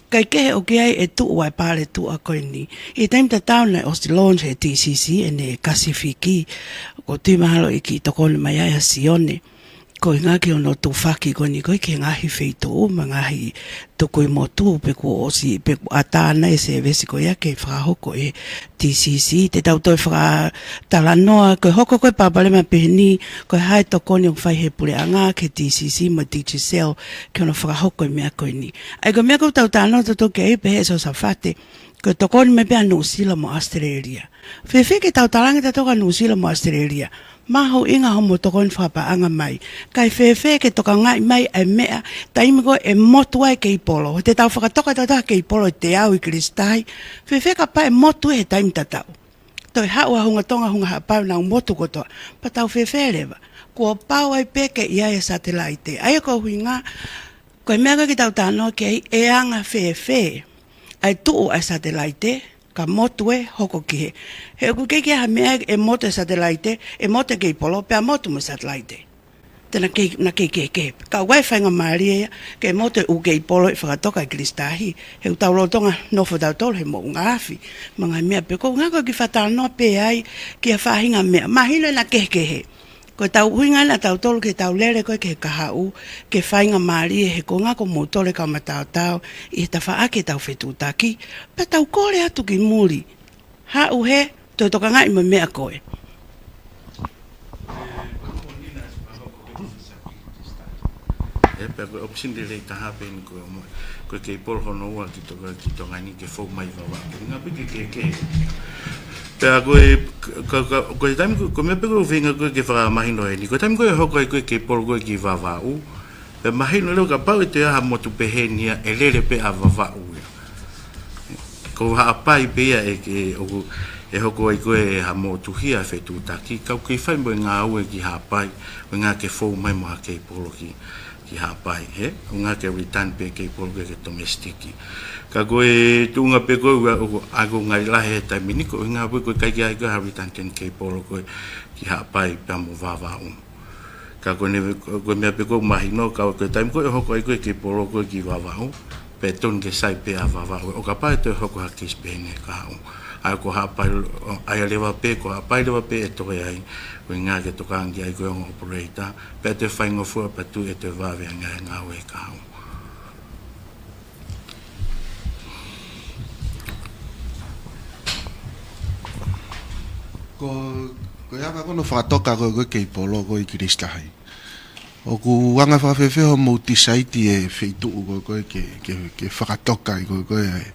Kae kehe ʻoku ʻi ai e tuʻu ʻa e pale tuʻa ko eni. ʻI he taimi tatau naʻe ʻosi launch ʻe he T C C ʻene Kasifiki, ʻoku ou tui mahalo ʻe kiʻi tokoni mai ai ʻa Sione. Ko e ʻuhinga ki hono tufaki ko eni ko ē ki he ngaahi feituʻu mo e ngaahi tukui motu pe kuo ʻosi, pe kuo ʻatā nai e sēvesi ko ia ke fakahoko ʻe he T C C. Te tau toe fakatalanoa, ko e hoko ko ē e palopalema pehē ni, ko e hā e tokoni ʻoku fai ʻe he puleʻanga ki he T C C mo e Digicel ki hono fakahoko e meʻa ko eni. ʻA ia ko e meʻa ʻoku tau talanoa tautolu ki ai pehē ʻe Sosafate, ko e tokoni mai pē ʻa Nuʻusila mo ʻAositelēlia. Fēfē ke tau talaange tautolu kia Nuʻusila mo ʻAositelēlia, mahuʻinga hoʻomou tokoni fakapaʻanga mai. Kae fēfē ke tokangaʻi mai ʻa e meʻa, taimi ko ē ʻe motu ai e keipolo. Te tau fakatoka tautolu ha keipolo ʻe teau ʻi Kilisitahi. Fēfē kapau ʻe motu ia he taimi tatau. Toe haʻu ʻa Hunga Tonga, Hunga Haʻapai ʻo nau motu kotoa. Pea tau fēfē leva. Kuo pau ai pē ke ʻi ai e satellite. ʻA ia ko e ʻuhinga, ko e meʻa ko ē ke tau talanoa ki ai, ʻe anga fēfē ʻa e tuʻu ʻa e satellite, ka motu ē hoko ki hē. He ʻoku ʻikai ke ʻi ai ha meʻa ʻe motu e satellite, ʻe motu e keipolo, pea motu mo e satellite. Te na kei, na kei kehekehe. Ka ʻoku ʻi ai e faingamālie ia ke motu e ʻū keipolo ʻi fakatoka ʻi Kilisitahi. He ʻoku tau lolotonga nofo tautolu he moʻunga afi. Mo e ngaahi meʻa pē ko e ʻuhinga ko e kiʻi fakatalanoa pē ai ki ha faʻahinga meʻa. Mahino ʻena kehekehe. Ko ʻetau ʻuhinga ʻena ʻatautolu ke tau lele ko ē ki he kahaʻu, ke faingamālie he ko e ʻuhinga ko moutolu e kau mataotao ʻi he tafaʻaki ʻetau fetuʻutaki, pea tau kole atu ki muli. Haʻu hē, toe tokangaʻi mo e meʻa ko ē. ʻE, pea ko e option lelei taha pē eni ko e mo-, ko e keipolo hono ua ki Tonga, ki Tonga ni ke fou mai Vavaʻu. Ko e ʻuhinga pē ke, ke, ke. Pea ko e, ka, ka, ko e taimi ko, ko e meʻa pē ko e feinga ko ē ke fakamahino eni. Ko e taimi ko ē ʻe hoko ai ko ē e keipolo ko ē ki Vavaʻu, pea mahino leva kapau ʻe toe ʻi ai ha motu pehē ni ia ʻe lele pē ʻa Vavaʻu ia. Ko Haʻapai pē ia ʻe, ʻe, ʻoku, ʻe hoko ai ko ē ha motuhia e fetuʻutaki, ka ʻoku kei fai mo e ngāue ki Haʻapai, ʻuhinga ke fou mai mo ha keipolo ki, ki Haʻapai, hē? ʻUhinga ke return pē keipolo ki he domestic. Ka ko e tuʻunga pē ko ē ʻoku, ʻoku, ʻoku ngali lahi he taimi ni ko e ʻuhinga pē ko e ʻikai ke ʻi ai ko ē ha return keipolo ko ē ki Haʻapai pea mo Vavaʻu. Ka ko ʻene, ko, ko e meʻa pē ʻoku mahino, ka ko e taimi ko ē ʻe hoko ai ko ē e keipolo ko ē ki Vavaʻu, pea tonu ke sai pē ʻa Vavaʻu, ʻo kapau ʻe toe hoko ha case pehē ni he kahaʻu. ʻA ia ko Haʻapai, ʻa ia leva pē, ko Haʻapai leva pē ʻe toe ai, ʻuhinga ke tokanga ki ai ko e ongo operator, pea toe faingofua pea toe, ʻe toe vave ange ʻa e ngāue he kahaʻu. Ko, ko e anga ko ē hono fakatoka ko ē, ko ē e keipolo ko ē ʻi Kilisitahi. ʻOku anga fakafēfē hoʻomou decide e feituʻu ko ē, ko ē ke, ke, ke fakatoka ai ko ē, ko ē ʻa e,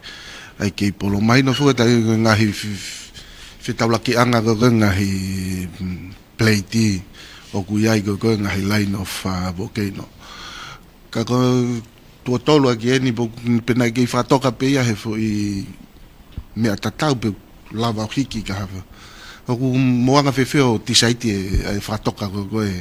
ʻa e keipolo? Mahino foki ʻoku ʻi ai ko e ngaahi fe-, fe-, fetaulakiʻanga ko ē, ko e ngaahi, mm, plate ʻoku ʻi ai ko ē, ko e ngaahi line of, uh, volcano. Ka ko e tuʻo tolu ʻaki eni, pea naʻe kei fakatoka pē ia he foʻi meʻa tatau pē lava ʻo hiki ki ha. ʻOku mou anga fēfē hoʻo decide e, e fakatoka ko ē, ko ē,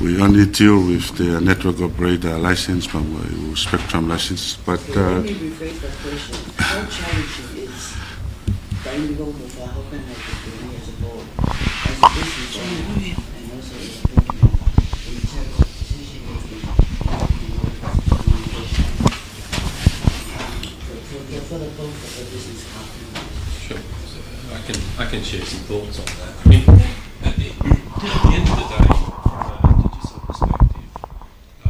we, we only deal with the network operator license, from uh, spectrum license. But Let uh, me rephrase that question. How challenging is binding over for how can I be as a board, as a business owner, and also as a board member in terms of decision making and communication? Um, for, for, for the both of the business partners. Sure. So I can, I can share some thoughts on that. I mean, at the, at the end of the day, from a digital perspective,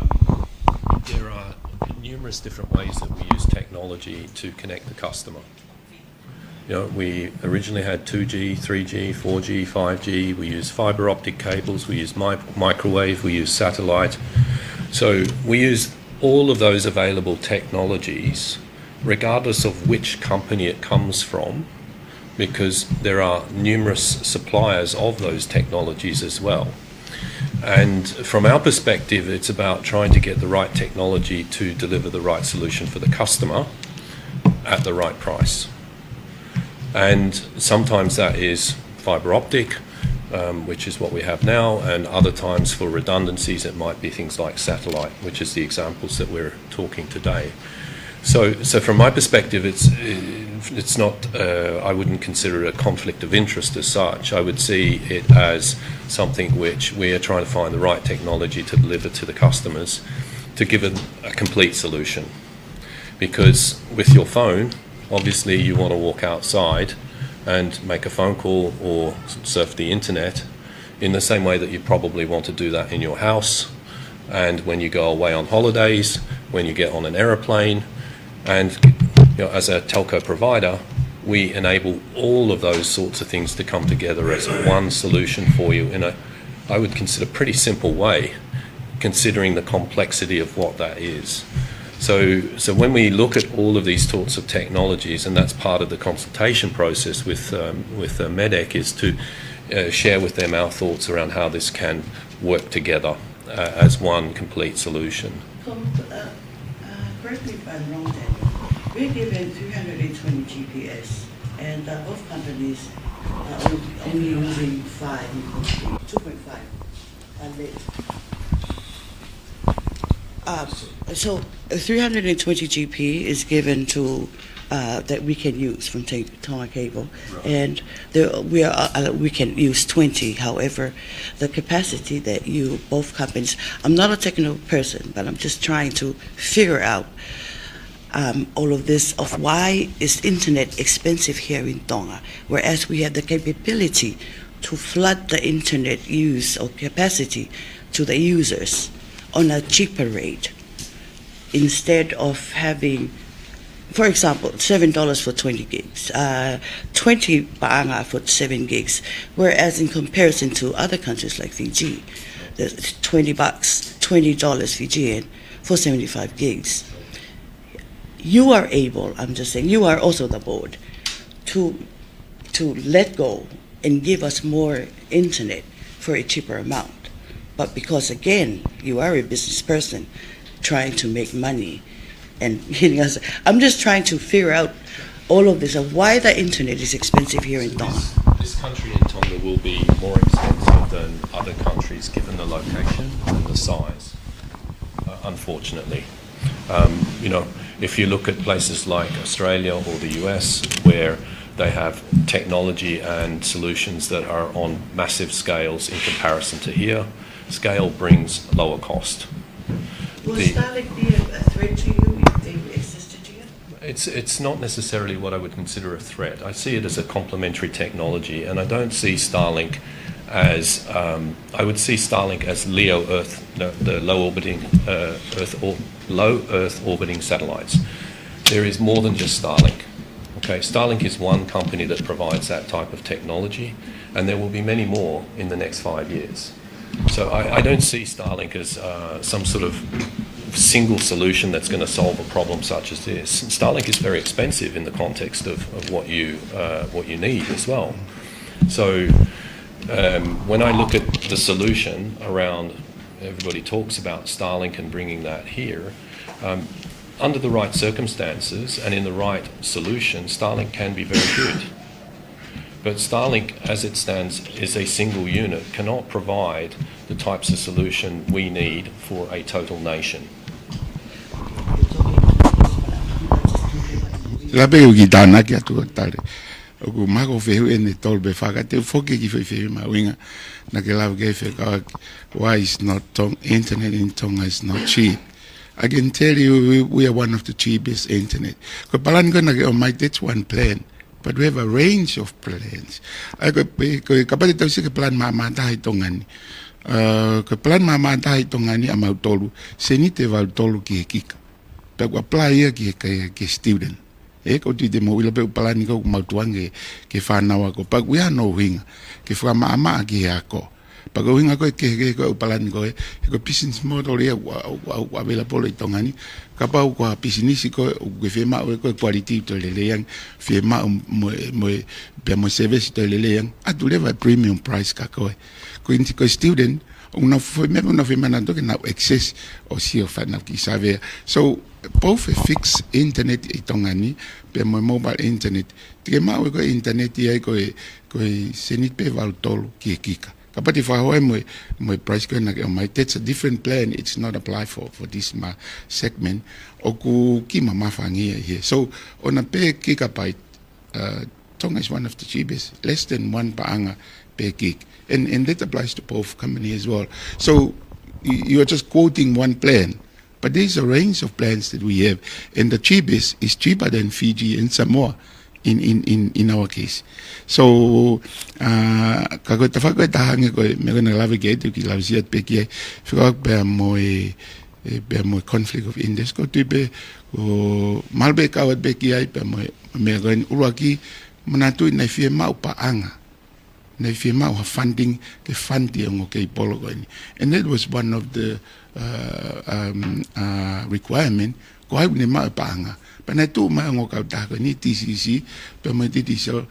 um, there are numerous different ways that we use technology to connect the customer. You know, we originally had two G, three G, four G, five G. We use fiber optic cables. We use mi- microwave. We use satellite. So we use all of those available technologies, regardless of which company it comes from, because there are numerous suppliers of those technologies as well. And from our perspective, it's about trying to get the right technology to deliver the right solution for the customer at the right price. And sometimes that is fiber optic, um, which is what we have now, and other times for redundancies, it might be things like satellite, which is the examples that we're talking today. So, so from my perspective, it's it's not. Uh, I wouldn't consider it a conflict of interest as such. I would see it as something which we are trying to find the right technology to deliver to the customers to give a, a complete solution. Because with your phone, obviously you want to walk outside and make a phone call or surf the internet in the same way that you probably want to do that in your house and when you go away on holidays, when you get on an aeroplane. And, you know, as a telco provider, we enable all of those sorts of things to come together as one solution for you in a, I would consider, pretty simple way, considering the complexity of what that is. So, so when we look at all of these sorts of technologies, and that's part of the consultation process with, um, with, uh, MEDEC, is to, uh, share with them our thoughts around how this can work together, uh, as one complete solution. Com-, uh, uh, correct me if I'm wrong, Daniel. We're given three hundred and twenty G P S, and, uh, both companies are on-, only using five, two point five, uh, lit. Uh, so, uh, three hundred and twenty G P is given to, uh, that we can use from Ta-, Tonga Cable, and there, we are, uh, we can use twenty. However, the capacity that you, both companies, I'm not a technical person, but I'm just trying to figure out, um, all of this, of why is internet expensive here in Tonga, whereas we have the capability to flood the internet use or capacity to the users on a cheaper rate instead of having, for example, seven dollars for twenty gigs, uh, twenty paʻanga for seven gigs, whereas in comparison to other countries like Fiji, the twenty bucks, twenty dollars Fijian for seventy-five gigs. You are able, I'm just saying, you are also the board to, to let go and give us more internet for a cheaper amount. But because, again, you are a business person trying to make money and hitting us, I'm just trying to figure out all of this, of why the internet is expensive here in Tonga. This, this country in Tonga will be more expensive than other countries given the location and the size, uh, unfortunately. Um, you know, if you look at places like Australia or the U S, where they have technology and solutions that are on massive scales in comparison to here, scale brings lower cost. Will The Starlink be a, a threat to you if they existed here? It's, it's not necessarily what I would consider a threat. I see it as a complementary technology, and I don't see Starlink as, um, I would see Starlink as LEO Earth, the, the low orbiting, uh, Earth or low Earth orbiting satellites. There is more than just Starlink. Okay, Starlink is one company that provides that type of technology, and there will be many more in the next five years. So I, I don't see Starlink as, uh, some sort of single solution that's gonna solve a problem such as this. Starlink is very expensive in the context of, of what you, uh, what you need as well. So, um, when I look at the solution around, everybody talks about Starlink and bringing that here. Um, under the right circumstances and in the right solution, Starlink can be very good. But Starlink, as it stands, is a single unit, cannot provide the types of solution we need for a total nation. Lape uki tānaki atu ʻo tali. ʻOku mako fehuʻi ʻe Tolu pe Faka, te u foki ki he foʻi fehuʻi mahuʻinga naʻa ke lave ki ai, fekauʻaki, why is not Tong-, internet in Tonga is not cheap. I can tell you we, we are one of the cheapest internet. Ko e palani ko ē naʻa ke ʻomai, that's one plan. But we have a range of plans. ʻA ia ko e, ko e, kapau te tau sio ki he plan maʻamaʻa taha ʻi Tonga ni. Uh, ko e plan maʻamaʻa taha ʻi Tonga ni ʻamautolu, seniti ʻe valu tolu ki he kika. Pea ʻoku apply ia ki he, ki he, ki he student. ʻE, ʻoku ou tui te mou ʻilo pē ʻoku palani ko ē ʻoku mau tukuange ki he fānau ako. Pea ʻoku ʻi ai hono ʻuhinga, ke fakamaʻamaʻa ki he ako. Pea ko e ʻuhinga ko ē ki he, ki he, ko e palani ko ē, he ko e business model ia ʻoku, ʻoku, ʻoku, ʻoku available ʻi Tonga ni. Kapau ko ha pisinisi ko ē, ʻoku ke fiemaʻu ʻe koe quality ʻoku toe lelei ange, fiemaʻu mo e, mo e, pea mo e service ʻoku toe lelei ange, ʻatu leva e premium price kia koe. Ko e, ko e student, ʻoku nau fo-, meʻa ʻoku nau fiemaʻu ke nau access ʻo sio fānau ki savea. So, both e fixed internet ʻi Tonga ni, pea mo e mobile internet, te ke maʻu ʻe koe internet ia ʻi ko e, ko e seniti pē ʻe valu tolu ki he kika. Kapau te ke fakahoko mo e, mo e price ko ē naʻa ke ʻomai, that's a different plan. It's not apply for, for this ma-, segment. ʻOku kiʻi mamafa ange ia. So, on a per gigabyte, uh, Tonga is one of the cheapest, less than one paʻanga per gig. And, and that applies to both company as well. So, y-, you are just quoting one plan. But there's a range of plans that we have, and the cheapest is cheaper than Fiji and Samoa in, in, in, in our case. So, uh, ka ko e tafaʻaki ko ē ʻe taha ange ko e meʻa ko ē naʻe lave ki ai, te u kiʻi lave siʻi atu pē ki ai, fika pea mo e, e, pea mo e conflict of interest, ko e tui pē, ʻoku mahalo pē kau atu pē ki ai, pea mo e, meʻa ko eni ʻuluaki, manatuʻi naʻe fiemaʻu paʻanga. Naʻe fiemaʻu ha funding ke fund e ongo keipolo ko eni. And that was one of the, uh, um, uh, requirement, ko hai ʻoku ne maʻu e paʻanga. Pea naʻe tuʻu mai e ongo kautaha ko eni, T C C, pea mo e T T C,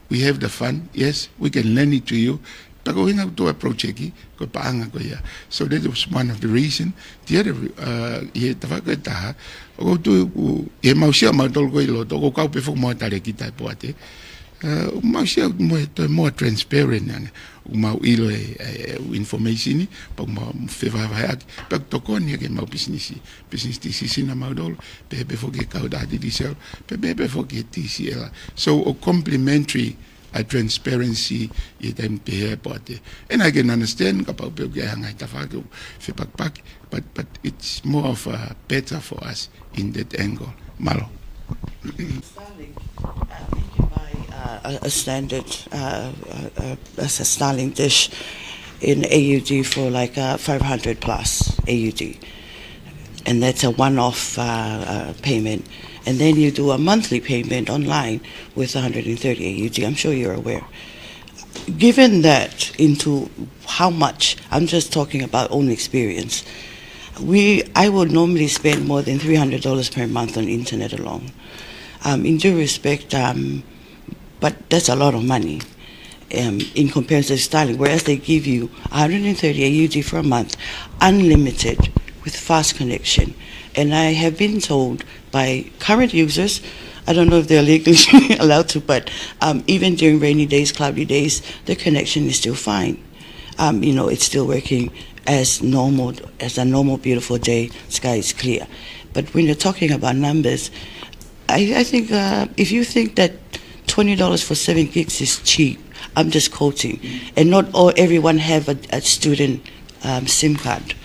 we have the fund, yes, we can lend it to you. Pea ko e ʻuhinga ʻoku tuʻu ai e project, ko e paʻanga ko ia. So that was one of the reason. The other, uh, ʻi he tafaʻaki ko ē ʻe taha, ʻoku ou tui ʻoku, ʻi heʻemau sio ʻamautolu ko ē ʻi loto, ʻoku kau pē foki mo e talēkita ʻi Poate. Uh, ʻoku mau sio mo e toe more transparent ange. ʻOku mau ʻilo e, e, e information ni, pea ʻoku mau fevahevaheʻaki, pea ʻoku tokoni ia ki heʻemau business. Business decision ʻamautolu, pehē pē foki ki he kautaha Digicel, pea pehē pē foki ki he T C L. So, ʻoku complementary ʻa e transparency ʻi he taimi pehē ʻi Poate. And I can understand, kapau pē ʻoku ʻi ai ha ngaahi tafaʻaki ʻoku fepakipaki, but, but it's more of a better for us in that angle. Mālō. Starlink, I think you buy, uh, a, a standard, uh, uh, uh, as a Starlink dish in A U D for, like, uh, five hundred plus A U D. And that's a one-off, uh, uh, payment. And then you do a monthly payment online with a hundred and thirty A U D. I'm sure you're aware. Given that into how much, I'm just talking about own experience. We, I would normally spend more than three hundred dollars per month on internet alone. Um, in due respect, um, but that's a lot of money, um, in comparison to Starlink, whereas they give you a hundred and thirty A U D for a month, unlimited, with fast connection. And I have been told by current users, I don't know if they're legally allowed to, but, um, even during rainy days, cloudy days, the connection is still fine. Um, you know, it's still working as normal, as a normal, beautiful day, sky is clear. But when you're talking about numbers, I, I think, uh, if you think that twenty dollars for seven gigs is cheap, I'm just quoting, and not all, everyone have a, a student, um, SIM card.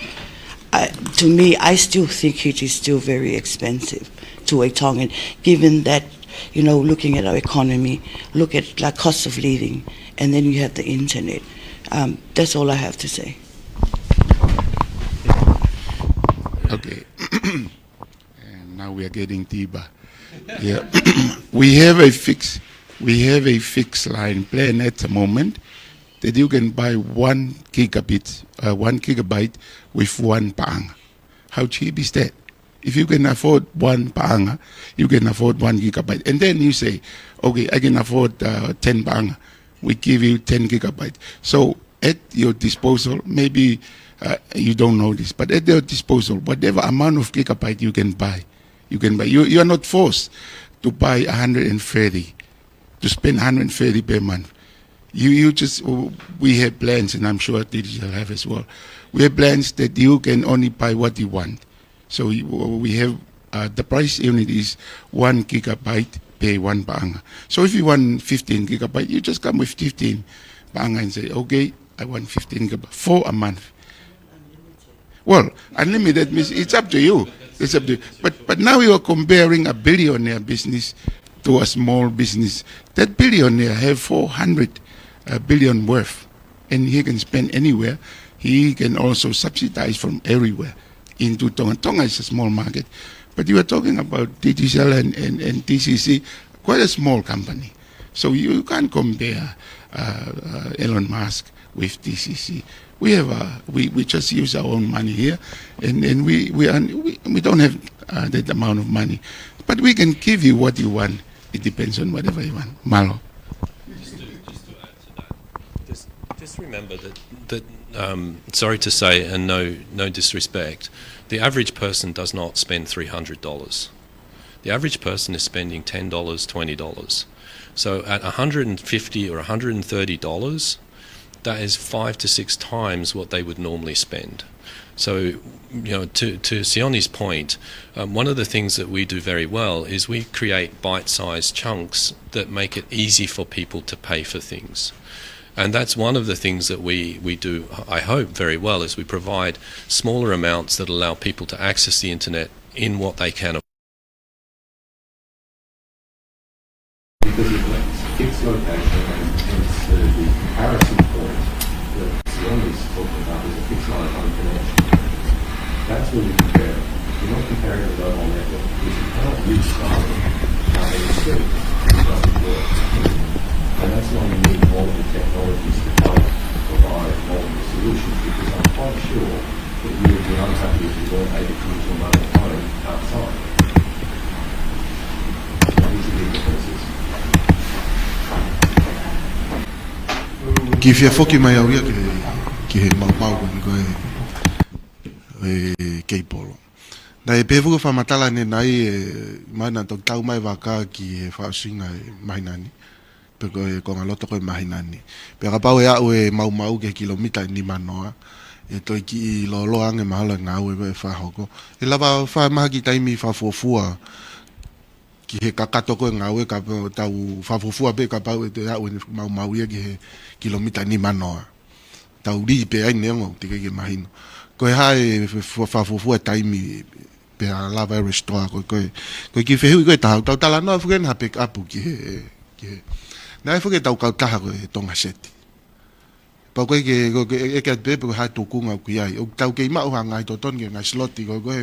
I, to me, I still think it is still very expensive to a Tongan, given that, you know, looking at our economy, look at the cost of living, and then you have the internet. Um, that's all I have to say. Okay. And now we are getting deeper. Yeah. We have a fix, we have a fixed line plan at the moment that you can buy one gigabit, uh, one gigabyte with one paʻanga. How cheap is that? If you can afford one paʻanga, you can afford one gigabyte. And then you say, "Okay, I can afford, uh, ten paʻanga." We give you ten gigabyte. So at your disposal, maybe, uh, you don't know this, but at your disposal, whatever amount of gigabyte you can buy, you can buy. You, you are not forced to buy a hundred and thirty, to spend a hundred and thirty per month. You, you just, we have plans, and I'm sure Digicel have as well. We have plans that you can only buy what you want. So you, we have, uh, the price unit is one gigabyte per one paʻanga. So if you want fifteen gigabyte, you just come with fifteen paʻanga and say, "Okay, I want fifteen gigabyte for a month." Well, unlimited means it's up to you. It's up to you. But, but now you are comparing a billionaire business to a small business. That billionaire have four hundred, uh, billion worth, and he can spend anywhere. He can also subsidize from everywhere into Tonga. Tonga is a small market, but you are talking about Digicel and, and, and T C C, quite a small company. So you can't compare, uh, uh, Elon Musk with T C C. We have, uh, we, we just use our own money here, and, and we, we, are, we, we don't have, uh, that amount of money. But we can give you what you want. It depends on whatever you want. Mālō. Just to, just to add to that, just, just remember that, that, um, sorry to say, and no, no disrespect, the average person does not spend three hundred dollars. The average person is spending ten dollars, twenty dollars. So at a hundred and fifty or a hundred and thirty dollars, that is five to six times what they would normally spend. So, you know, to, to Sione's point, um, one of the things that we do very well is we create bite-sized chunks that make it easy for people to pay for things. And that's one of the things that we, we do, I hope, very well, is we provide smaller amounts that allow people to access the internet in what they can. Because it lacks fixed location and hence the, the comparison point that Sione's talking about is a fixed line connection. That's where you compare it. You're not comparing the mobile network because you cannot use Starlink out in the street. It doesn't work. And that's why you need all of the technologies to help provide all of the solutions, because I'm quite sure that you would be unhappy if you weren't able to use your mobile phone outside. These are the differences. Kiʻi fie foki mai au ia ki he, ki he maumau ko eni ko e, e keipolo. Naʻe pehē foki e fakamatala ʻanenai, ē, mai naʻa tau tau mai vaka ki he fakaʻosinga e māhina ni. Pe ko e, ko e ngaahi loto ko e māhina ni. Pea kapau ʻe aʻu e maumau ki he kilomita ʻe nimanoa, ʻe toe kiʻi lōloa ange mahalo e ngāue ko ē ʻe fakahoko. ʻE lava fai mai ha kiʻi taimi fakafuofua ki he kakato ko e ngāue, ka tau fakafuofua pē kapau ʻe toe aʻu e maumau ia ki he kilomita ʻe nimanoa. Tau lī pē ai neongo teʻeki ke mahino. Ko e hā e f-, f-, fakafuofua taimi pea lava e restore ko e, ko e, ko e kiʻi fehuʻi ko ē ʻe taha, tau talanoa foki ʻanenai ha backup ki he, ki he. Naʻe foki ʻetau kautaha ko e Tonga Seti. Pea ko e ke, ko e ke, ʻeke atu pē pe ko e hā e tūkunga ʻoku ʻi ai. ʻOku tau kei maʻu ha ngaahi totonu ki he ngaahi slot ko e, ko e,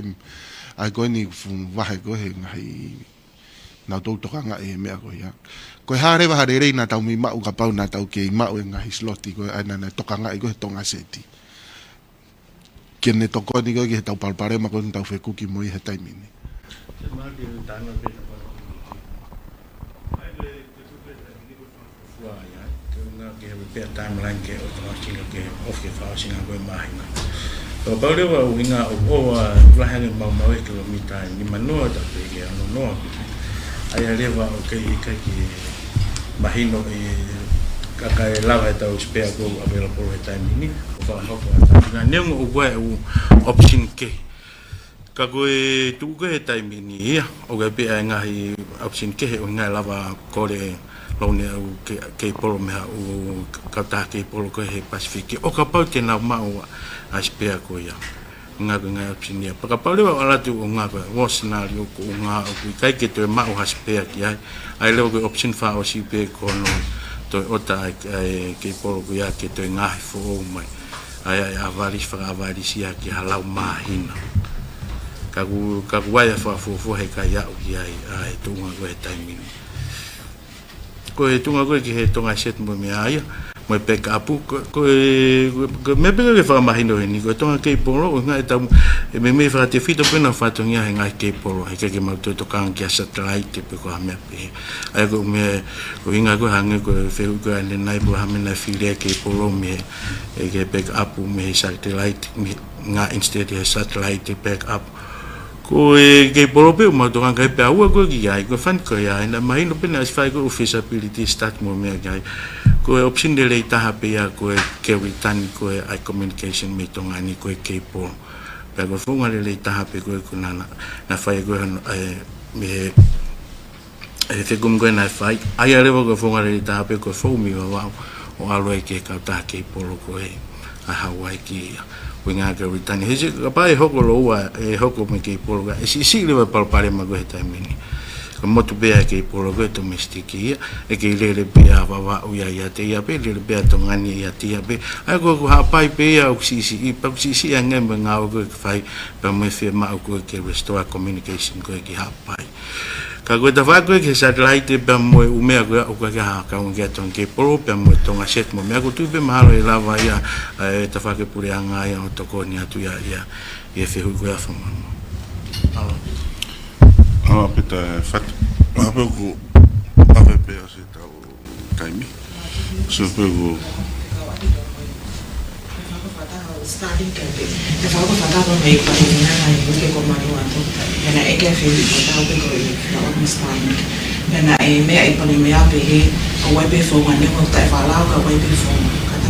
ʻa ia ko eni fu-, vahe ko e he ngaahi naʻa tau tokangaʻi e meʻa ko ia. Ko e hā leva ha lelei naʻa tau mei maʻu kapau naʻa tau kei maʻu e ngaahi slot ko e, ʻa ia naʻa ne tokangaʻi ko e he Tonga Seti. Ke ne tokoni ko e ki heʻetau palopalema ko eni ʻoku tau fekuki mo ia he taimi ni. Ua ia, ke ʻunga ke have pea timeline ke ʻo tau sino ke ofi e fakaʻosinga ko e māhina. Ko e pau leva ʻuhinga ʻoku ʻoua ʻe lahi ange maumau e kilomita ʻe nimanoa ta pe ke ono noa. ʻA ia leva ʻoku ʻikai ke mahino e kakai ʻe lava ʻetau spare ko e available he taimi ni. ʻO fakahoko ʻa e taimi ni neongo ʻoku ʻi ai e ʻū option kehe. Ka ko e tuʻu ko e he taimi ni ia, ʻoku ʻi ai pē ʻa e ngaahi option kehe ʻo ʻuhinga ʻe lava kole loan ʻa e ʻū ke-, keipolo mei he ʻū kautaha keipolo ko e he Pasifiki. ʻO kapau te nau maʻu ʻa e spare ko ia. ʻUhinga ko e ngaahi option ia. Pea kapau leva ʻoku ʻalu atu ʻo ʻuhinga ko e worst scenario ko e ʻuhinga ʻoku ʻikai ke toe maʻu ha spare ki ai. ʻA ia leva ko e option fakaʻosi pē ko hono toe ʻota ʻa e, ʻa e keipolo ko ia ke toe ngaahi foʻou mai. ʻA ia ʻe ʻavalisi, fakaʻavalisi ia ki ha lau māhina. Ka ʻoku, ka ʻoku ʻi ai e fakafuofua he ʻikai aʻu ki ai ʻa e tuʻunga ko e he taimi ni. Ko e tuʻunga ko e ki he Tonga Seti mo e meʻa ia, mo e backup, ko, ko e, ko e, ko e meʻa pē ko e ke fakamahino heni, ko e Tonga Keipolo, ʻuhinga ʻetau, ʻe meimei fakatefito pē ʻena fatongia he ngaahi keipolo, he ʻikai ke mau toe tokanga ki ha satellite pe ko ha meʻa pehē. ʻA ia ko e meʻa, ko e ʻuhinga ko e hangē ko e fehuʻi ko ē ʻanenai pe ko e hā e meʻa naʻe fili ai e keipolo mei he, ʻe ke backup mei he satellite, mei he ngaahi instead he satellite backup. Ko e keipolo pē ʻoku mau tokanga ki ai pea ʻoua ko e ki ai, ko e fani ko ia, naʻe mahino pē naʻe ʻosi fai ko e feasibility study mo e meʻa ki ai. Ko e option lelei taha pē ia ko e ke return ko e ʻa e communication mei Tonga ni ko e keipolo. Pea ko e founga lelei taha pē ko e ko e naʻa, naʻa, naʻa fai ko e hano, ʻe, mei he ʻe fekumi ko ē naʻe fai, ʻa ia leva ko e founga lelei taha pē ko e foʻi mei Vavaʻu ʻo ʻalu ai ki he kautaha keipolo ko ē ʻa Hawaiki ia. ʻUhinga ke return. He ʻe kapau ʻe hoko lōua, ʻe hoko mei he keipolo ko ē, ʻe siʻisiʻi leva e palopalema ko e he taimi ni. Ko e motu pē ʻa e keipolo ko e domestic ia, ʻe kei lele pē ʻa Vavaʻu ia ʻiate ia pē, lele pē ʻa Tonga ni ʻiate ia pē. ʻA ia ko e, ko e Haʻapai pē ia ʻoku siʻisiʻi, pea ʻoku siʻisiʻi ange mo e ngāue ko ē ʻoku fai, pea mo e fiemaʻu ko ē ke restore communication ko ē ki Haʻapai. Ka ko e tafaʻaki ko ē ki he satellite pea mo e ʻū meʻa ko ē ʻoku ʻikai ke ha kaunga ki ai Tonga Keipolo pea mo e Tonga Seti mo e meʻa, ʻoku ou tui pē mahalo ʻe lava ia, ʻa e tafaʻaki puleʻanga ia ʻo tokoni atu ia, ia, ia fehuʻi ko ē ʻa Fomama. ʻAla. ʻAla pē ta fat-, ʻalu pē ʻoku, ʻalu pē ʻa se tau taimi. So pē ko Starting topic. Te fau ko fata ko mei pale ni na ngai ko ke ko manu atu. Pea naʻe ʻeke ʻa Fili ko tau pē ko e fila o Starlink. Pea naʻe meʻa ʻe Palemia pehē ko e ʻai pē founga ni ko taʻe falau ka ʻai pē founga. Ka ta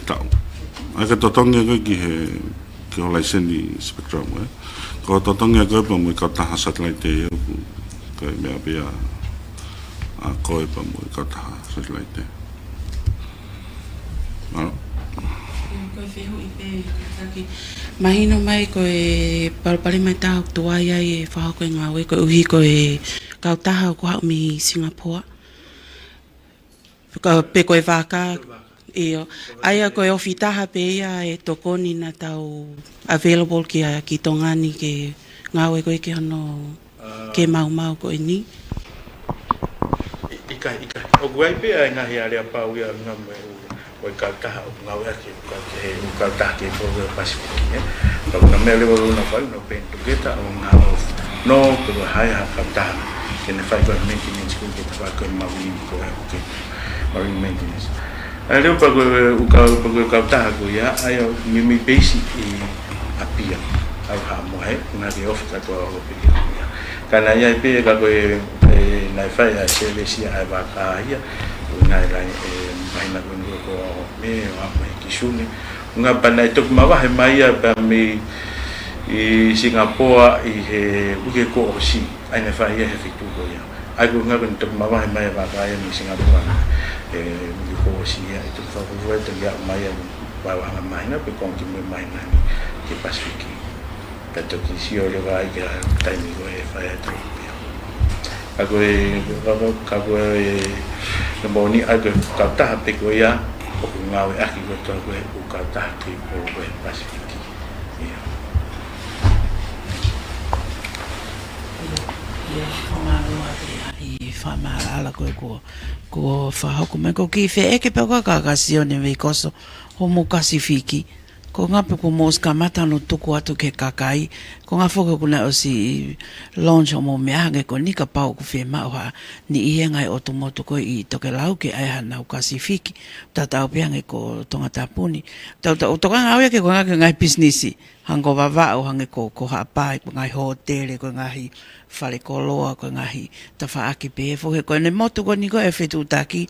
taʻu. ʻA ia ko e totongi ko ē ki he, ki hoʻo laiseni Spectrum, ē. Ko e totongi ko ē pea mo e kautaha satellite ē, ʻoku, ko e meʻa pē ia, ʻa koe pea mo e kautaha satellite ē. Mālō. Ko e fehuʻi pē, Taki. Mahino mai ko e palopalema ʻe taha ʻoku tuai ai e fakahoko e ngāue koeʻuhi ko e kautaha ʻoku haʻu mei Singapore. Ka, pe ko e vaka, ʻio. ʻA ia ko e ofi taha pē ia e tokoni naʻa tau available ki ai ki Tonga ni ke ngāue ko ē ki hono, ke maumau ko eni. ʻIkai, ʻikai. ʻOku ʻi ai pē ʻa e ngaahi aleapau ia ʻa e ngaahi meʻa ʻo e kautaha ʻoku ngāueʻaki ʻe he kautaha ki he Pasifiki, ē. Ka ko e meʻa leva ʻoku nau fai, nau pē together ʻo ngāue. Nō, ko e hā ha kautaha ke ne fai ko e maintenance ko ē ki he tafaʻaki ko ē marine ko ē, ko e marine maintenance. ʻA ia leva pea ko e, ʻoku kau, pea ko e kautaha ko ia, ʻa ia ʻoku meimei peisi ʻi Apia, ʻa Haʻamoa, ʻoku nau ofi kātoa ʻo pē ia. Ka naʻe ʻi ai pē ka ko e, ʻe, naʻe fai ʻa e service ʻa e vaka ia, ʻoku nau ʻi ai, ʻe, māhina ko eni ko ē ʻo Mē, ʻo aʻu mai ki Sune. Ngā pea naʻe toki mavahe mai ia pea mei Singapore ʻi he uike kuo ʻosi, ʻa ia naʻe fai ia he feituʻu ko ia. ʻA ia ko e ʻuhinga ko ʻene toki mavahe mai e vaka ia mei Singapore, ʻi he uike kuo ʻosi ia, ʻe toki fakafoʻou atu ia mai ia, vaeua ʻa e māhina, pe ko e kimuʻa e māhina ni ki he Pasifiki. Pea toki sio leva ai ki he taimi ko ē ʻe fai ai e tau pea. Ka ko e, ka ko, ka ko e, ka moʻoni ʻa e kautaha pē ko ia ʻoku ngāueʻaki kotoa ko ē ʻa e kautaha ki he polo ko ē Pasifiki. ʻIo. ʻIo, fakamālō atu ʻi he fakamaʻalaʻala ko ē kuo, kuo fakahoko mai. Ko e kiʻi feʻeke pē ʻoku ou kaka Sione Veikoso, hoʻomou Kasifiki. Ko e ʻuhinga pē kuo mou ʻosi kamata hono tuku atu ki he kakai. Ko e ʻuhinga foki ʻoku nau ʻosi launch hoʻomou meʻa hangē ko eni kapau ʻoku fiemaʻu ha niʻihi he ngaahi ʻotu motu ko ē ʻi tokelau ke ʻai haʻanau Kasifiki. Tatau pē hangē ko Tongatapu ni. Tau, tau, tokanga au ia ki he ko e ngaahi, ki he ngaahi pisinisi. Hangē ko Vavaʻu, hangē ko, ko Haʻapai, ko e ngaahi hōtele, ko e ngaahi fale koloa, ko e ngaahi tafaʻaki pehē foki. Ko ʻene motu ko eni ko ē fetuʻutaki,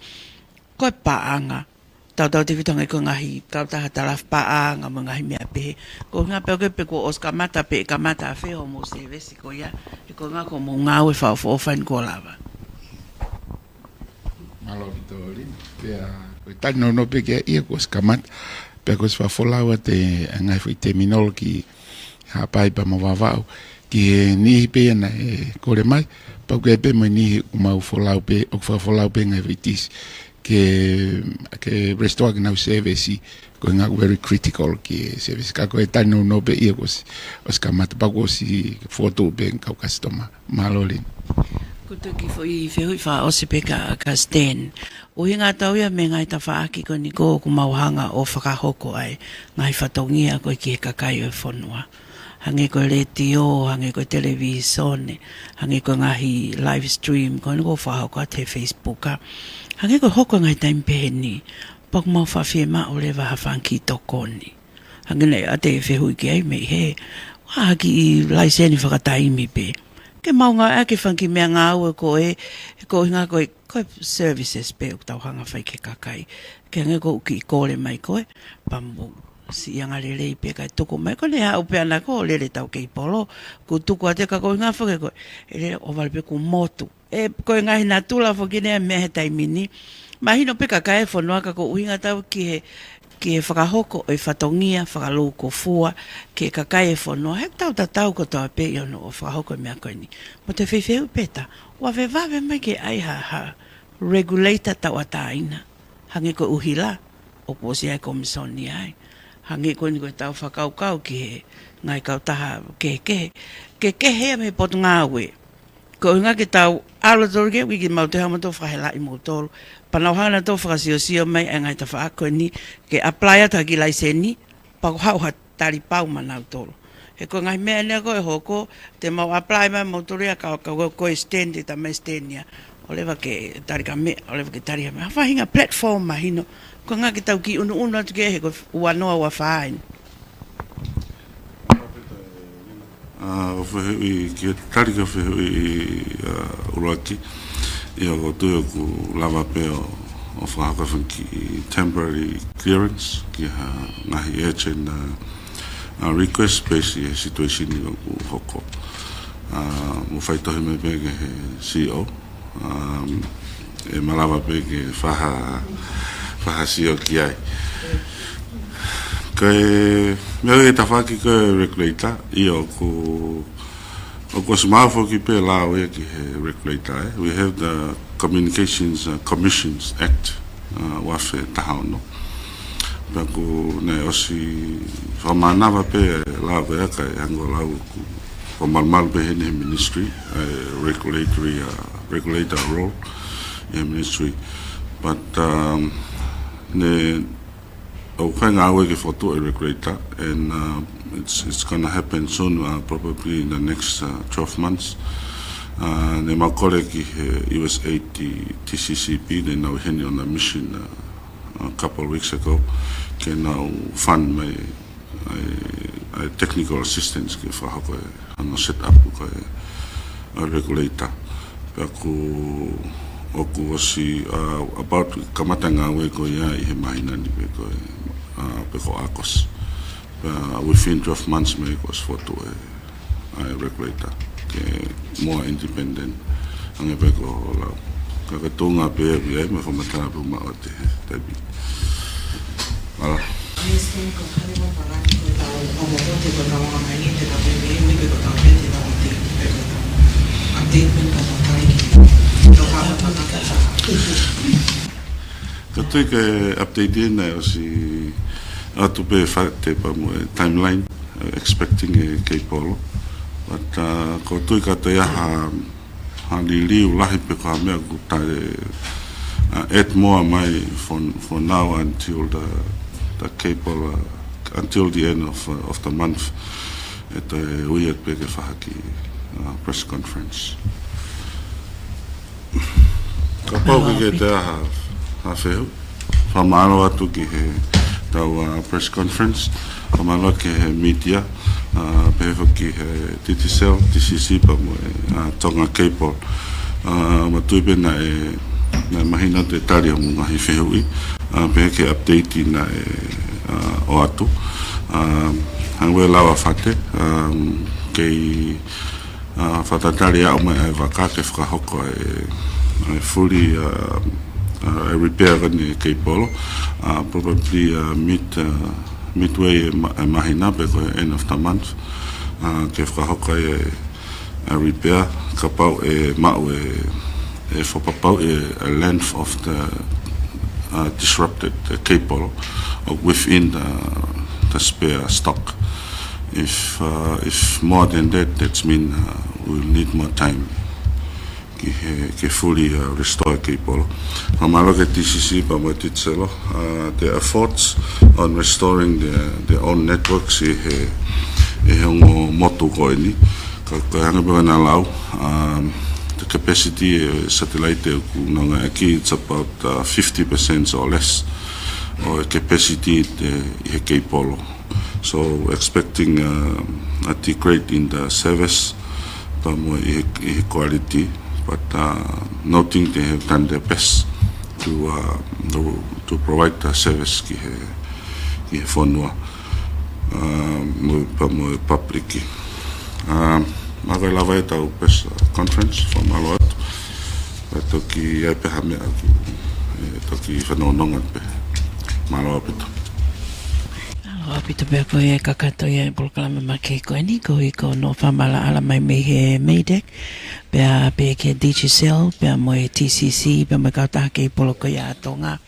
ko e paʻanga. Tautautefito hangē ko e ngaahi kautaha talafi paʻanga mo e ngaahi meʻa pehē. Ko e ʻuhinga pē ʻoku ke pehē kuo ʻosi kamata pē, kamata ʻafē hoʻomou service ko ia, ʻi he ko e ʻuhinga ko hoʻomou ngāue fakaʻofoʻofa eni kuo lava. Mālō Vitolia. Pea ko e tali nounou pē ki ai, ʻio kuo ʻosi kamata. Pea kuo ʻosi fakafolau atu e ngaahi foʻi terminal ki Haʻapai pea mo Vavaʻu. Ki he niʻihi pē ia naʻe kole mai, pea ʻoku ʻi ai pē mo e niʻihi ʻoku mau folau pē, ʻoku fakafolau pē ngaahi foʻi tisi ke, ke restore ʻaki ʻenau service, ko e ʻuhinga ʻoku very critical ki he service. Ka ko e tali nounou pē ʻio kuo ʻosi, ʻosi kamata pea kuo ʻosi fokotuʻu pē kau customer. Mālō Lini. Ko e toki foʻi fehuʻi fakaʻosi pē kia Stan. ʻUhinga ʻetau ʻi ai mo e ngaahi tafaʻaki ko eni ʻoku mau hanga ʻo fakahoko ai e ngaahi fatongia ko ē ki he kakai ʻo e fonua. Hangē ko e letiō, hangē ko e televīsone, hangē ko e ngaahi live stream, ko eni ʻoku fakahoko atu he Facebook. Hangē ko e hoko e ngaahi taimi pehē ni, pea ʻoku mau faʻa fiemaʻu leva ha fanga kiʻi tokoni. Hangē naʻe ʻoatu e fehuʻi ki ai mei he, ʻoku ʻi ai ha kiʻi laiseni fakataimi pē. Ke mau ngāueʻaki e fanga kiʻi meʻangāue ko ē, ko e ʻuhinga ko e, ko e services pē ʻoku tau hanga ʻo fai ki he kakai. Ke hangē ko e kiʻi kole mai ko ē, pea mou siʻi angalelei pē kae tuku mai. Ko ʻene haʻu pē ʻana ko e lele ʻetau keipolo, kuo tuku atu ka ko e ʻuhinga foki ko e, ʻe lele ʻo vale pē kuo motu. ʻE, ko e ngaahi natula foki eni e meʻa he taimi ni. Mahino pē kakai e fonua ka ko e ʻuhinga ʻetau ki he, ki he fakahoko ʻo e fatongia fakalūkufua ki he kakai e fonua. He ʻoku tau tatau kotoa pē ʻi hono ʻo fakahoko e meʻa ko eni. Mo e fehuʻi pē ta, ʻoua ʻe vave mai ke ʻai ha, ha regulator tauʻatāina. Hangē ko e ʻuhila, ʻoku ʻosi ʻi ai e komisoni ai. Hangē ko eni ko ʻetau fakakaukau ki he ngaahi kautaha kehekehe. Kehekehe ia mei he potungāue. Ko e ʻuhinga ke tau ʻalu atu ki he uike, mau toe hanga ʻo toe fakahelaʻi kimoutolu. Pea nau hanga ʻo toe fakasiosio mai e ngaahi tafaʻaki ko eni ke apply atu ha kiʻi laiseni, pea ʻoku haʻu ha tali pau maʻanautolu. He ko e ngaahi meʻa eni ko ē ʻe hoko, te mau apply mai mautolu ia ka, ka ko e Stan, te tau mai Stan ia. ʻOua leva ke tali ha meʻa, ʻoua leva ke tali ha meʻa. Ha faʻahinga platform mahino, ko e ʻuhinga ke tau kiʻi ʻunuʻunu atu ki ai he ko e ua noa ua fā eni. ʻA, ʻo fehuʻi, ke tali ki he fehuʻi, ʻa, ʻuluaki. ʻIo, ʻoku ou tui ʻoku lava pē ʻo, ʻo fakahoko e fanga kiʻi temporary clearance ki ha ngaahi urgent, ʻa, ʻa, request based ʻi he situation ʻoku hoko. ʻA, mou faitohi mai pē ki he C E O. Um, ʻe malava pē ke fai ha, fai ha sio ki ai. Ko e meʻa ʻi he tafaʻaki ko e regulator, ʻio ʻoku, ʻoku ʻosi maʻu foki pē lao ia ki he regulator, ē. We have the Communications, uh, Commissions Act, uh, ua afe taha ono. Pea ʻoku ne ʻosi fakamānava pē e lao ko ia kae hangē ko e lao ʻoku fakamalumalu pē heni he ministry, ʻa e regulatory, uh, regulator role ʻi he ministry. But, um, ne, ʻoku fai e ngāue ke fokotuʻu e regulator, and, uh, it's, it's gonna happen soon, uh, probably in the next, uh, twelve months. Uh, ne mau kole ki he U S A I D T C C P, ne nau ʻi heni on a mission, uh, a couple of weeks ago, ke nau fund mai ʻa e, ʻa e technical assistance ke fakahoko e, ʻa hono set up ko e, ʻa e regulator. Pea ʻoku, ʻoku ʻosi, uh, about kamata e ngāue ko ia ʻi he māhina ni pē ko e, uh, pē ko ʻAokosi. Pea within twelve months mei he kuo ʻosi fokotuʻu e, ʻa e regulator ke more independent. Hangē pē ko hoʻo lau. Ka ko e tuʻunga pē ia ʻa e meʻa fakamatala pē maʻu ʻa e taipi. Ala. Ka tui ko e update eni ʻosi ʻoatu pē fate pea mo e timeline, uh, expecting e keipolo. But, uh, ʻoku ou tui ka toe ʻi ai ha, ha liliu lahi pe ko ha meʻa ʻoku toe, uh, add more mai for, for now until the, the keipolo, uh, until the end of, uh, of the month. ʻE toe ui atu pē ke fai ha kiʻi, uh, press conference. Kapau ʻoku ʻikai toe ʻi ai ha, ha fehuʻi. Fakamālō atu ki he tau, uh, press conference. Fakamālō ki he media, uh, pehē foki ki he Digicel, D C C pea mo e, uh, Tonga Cable. Uh, ʻoku ou tui pē naʻe, naʻe mahino ʻa e tali ʻo e ngaahi fehuʻi. Uh, pehē ki he update naʻe, uh, ʻoatu. Uh, hangē ko e lau ʻa Fate, um, kei ʻa, fakatatali ʻa e ʻomai ʻa e vaka ke fakahoko e, e fully, ʻa, ʻa, e repair ko eni e keipolo, ʻa, probably, ʻa, mid, ʻa, midway e ma-, e māhina pe ko e end of the month, ʻa, ke fakahoko e, e repair, kapau ʻe maʻu e, e fakapapauʻi e, e length of the, ʻa, disrupted, e keipolo, ʻo within the, the spare stock. If, uh, if more than that, that's mean, uh, we'll need more time. ki he, ke fully, uh, restore e keipolo. Fakamālō ki he T C C pea mo e Digicel, uh, the efforts on restoring the, their own networks ʻi he, ʻi he ongo motu ko eni. Ka, ka hangē pē ko ʻena lau, um, the capacity, uh, satellite ʻoku nau ngāueʻaki, it's about, uh, fifty percent or less ʻo e capacity ʻi he, ʻi he keipolo. So expecting, uh, a degrade in the service, pea mo e, ʻi he, ʻi he quality, but, uh, noting they have done their best to, uh, to, to provide the service ki he, ki he fonua, uh, mo, pea mo e public. Uh, ma ko e lava ʻetau press, uh, conference, fakamālō atu. Pea toki ʻi ai pē ha meʻa ʻoku, ʻe, toki fanongonongo pē. Mālō ʻaupito. Mālō ʻaupito pē ko ia e kakato ia e polokalama makehe ko eni, koeʻuhi ko hono fakamaʻalaʻala mai mei he MEIDECC, pea pehē ki he Digicel, pea mo e T C C, pea mo e kautaha keipolo ko ia ʻa Tonga.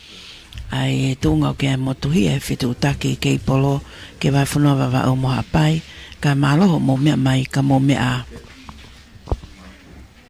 ʻA e tuʻunga ʻoku kei motuhi e fetuʻutaki keipolo ki he vahefonua Vavaʻu mo Haʻapai, kae mālō hoʻomou meʻa mai, ka mou meʻa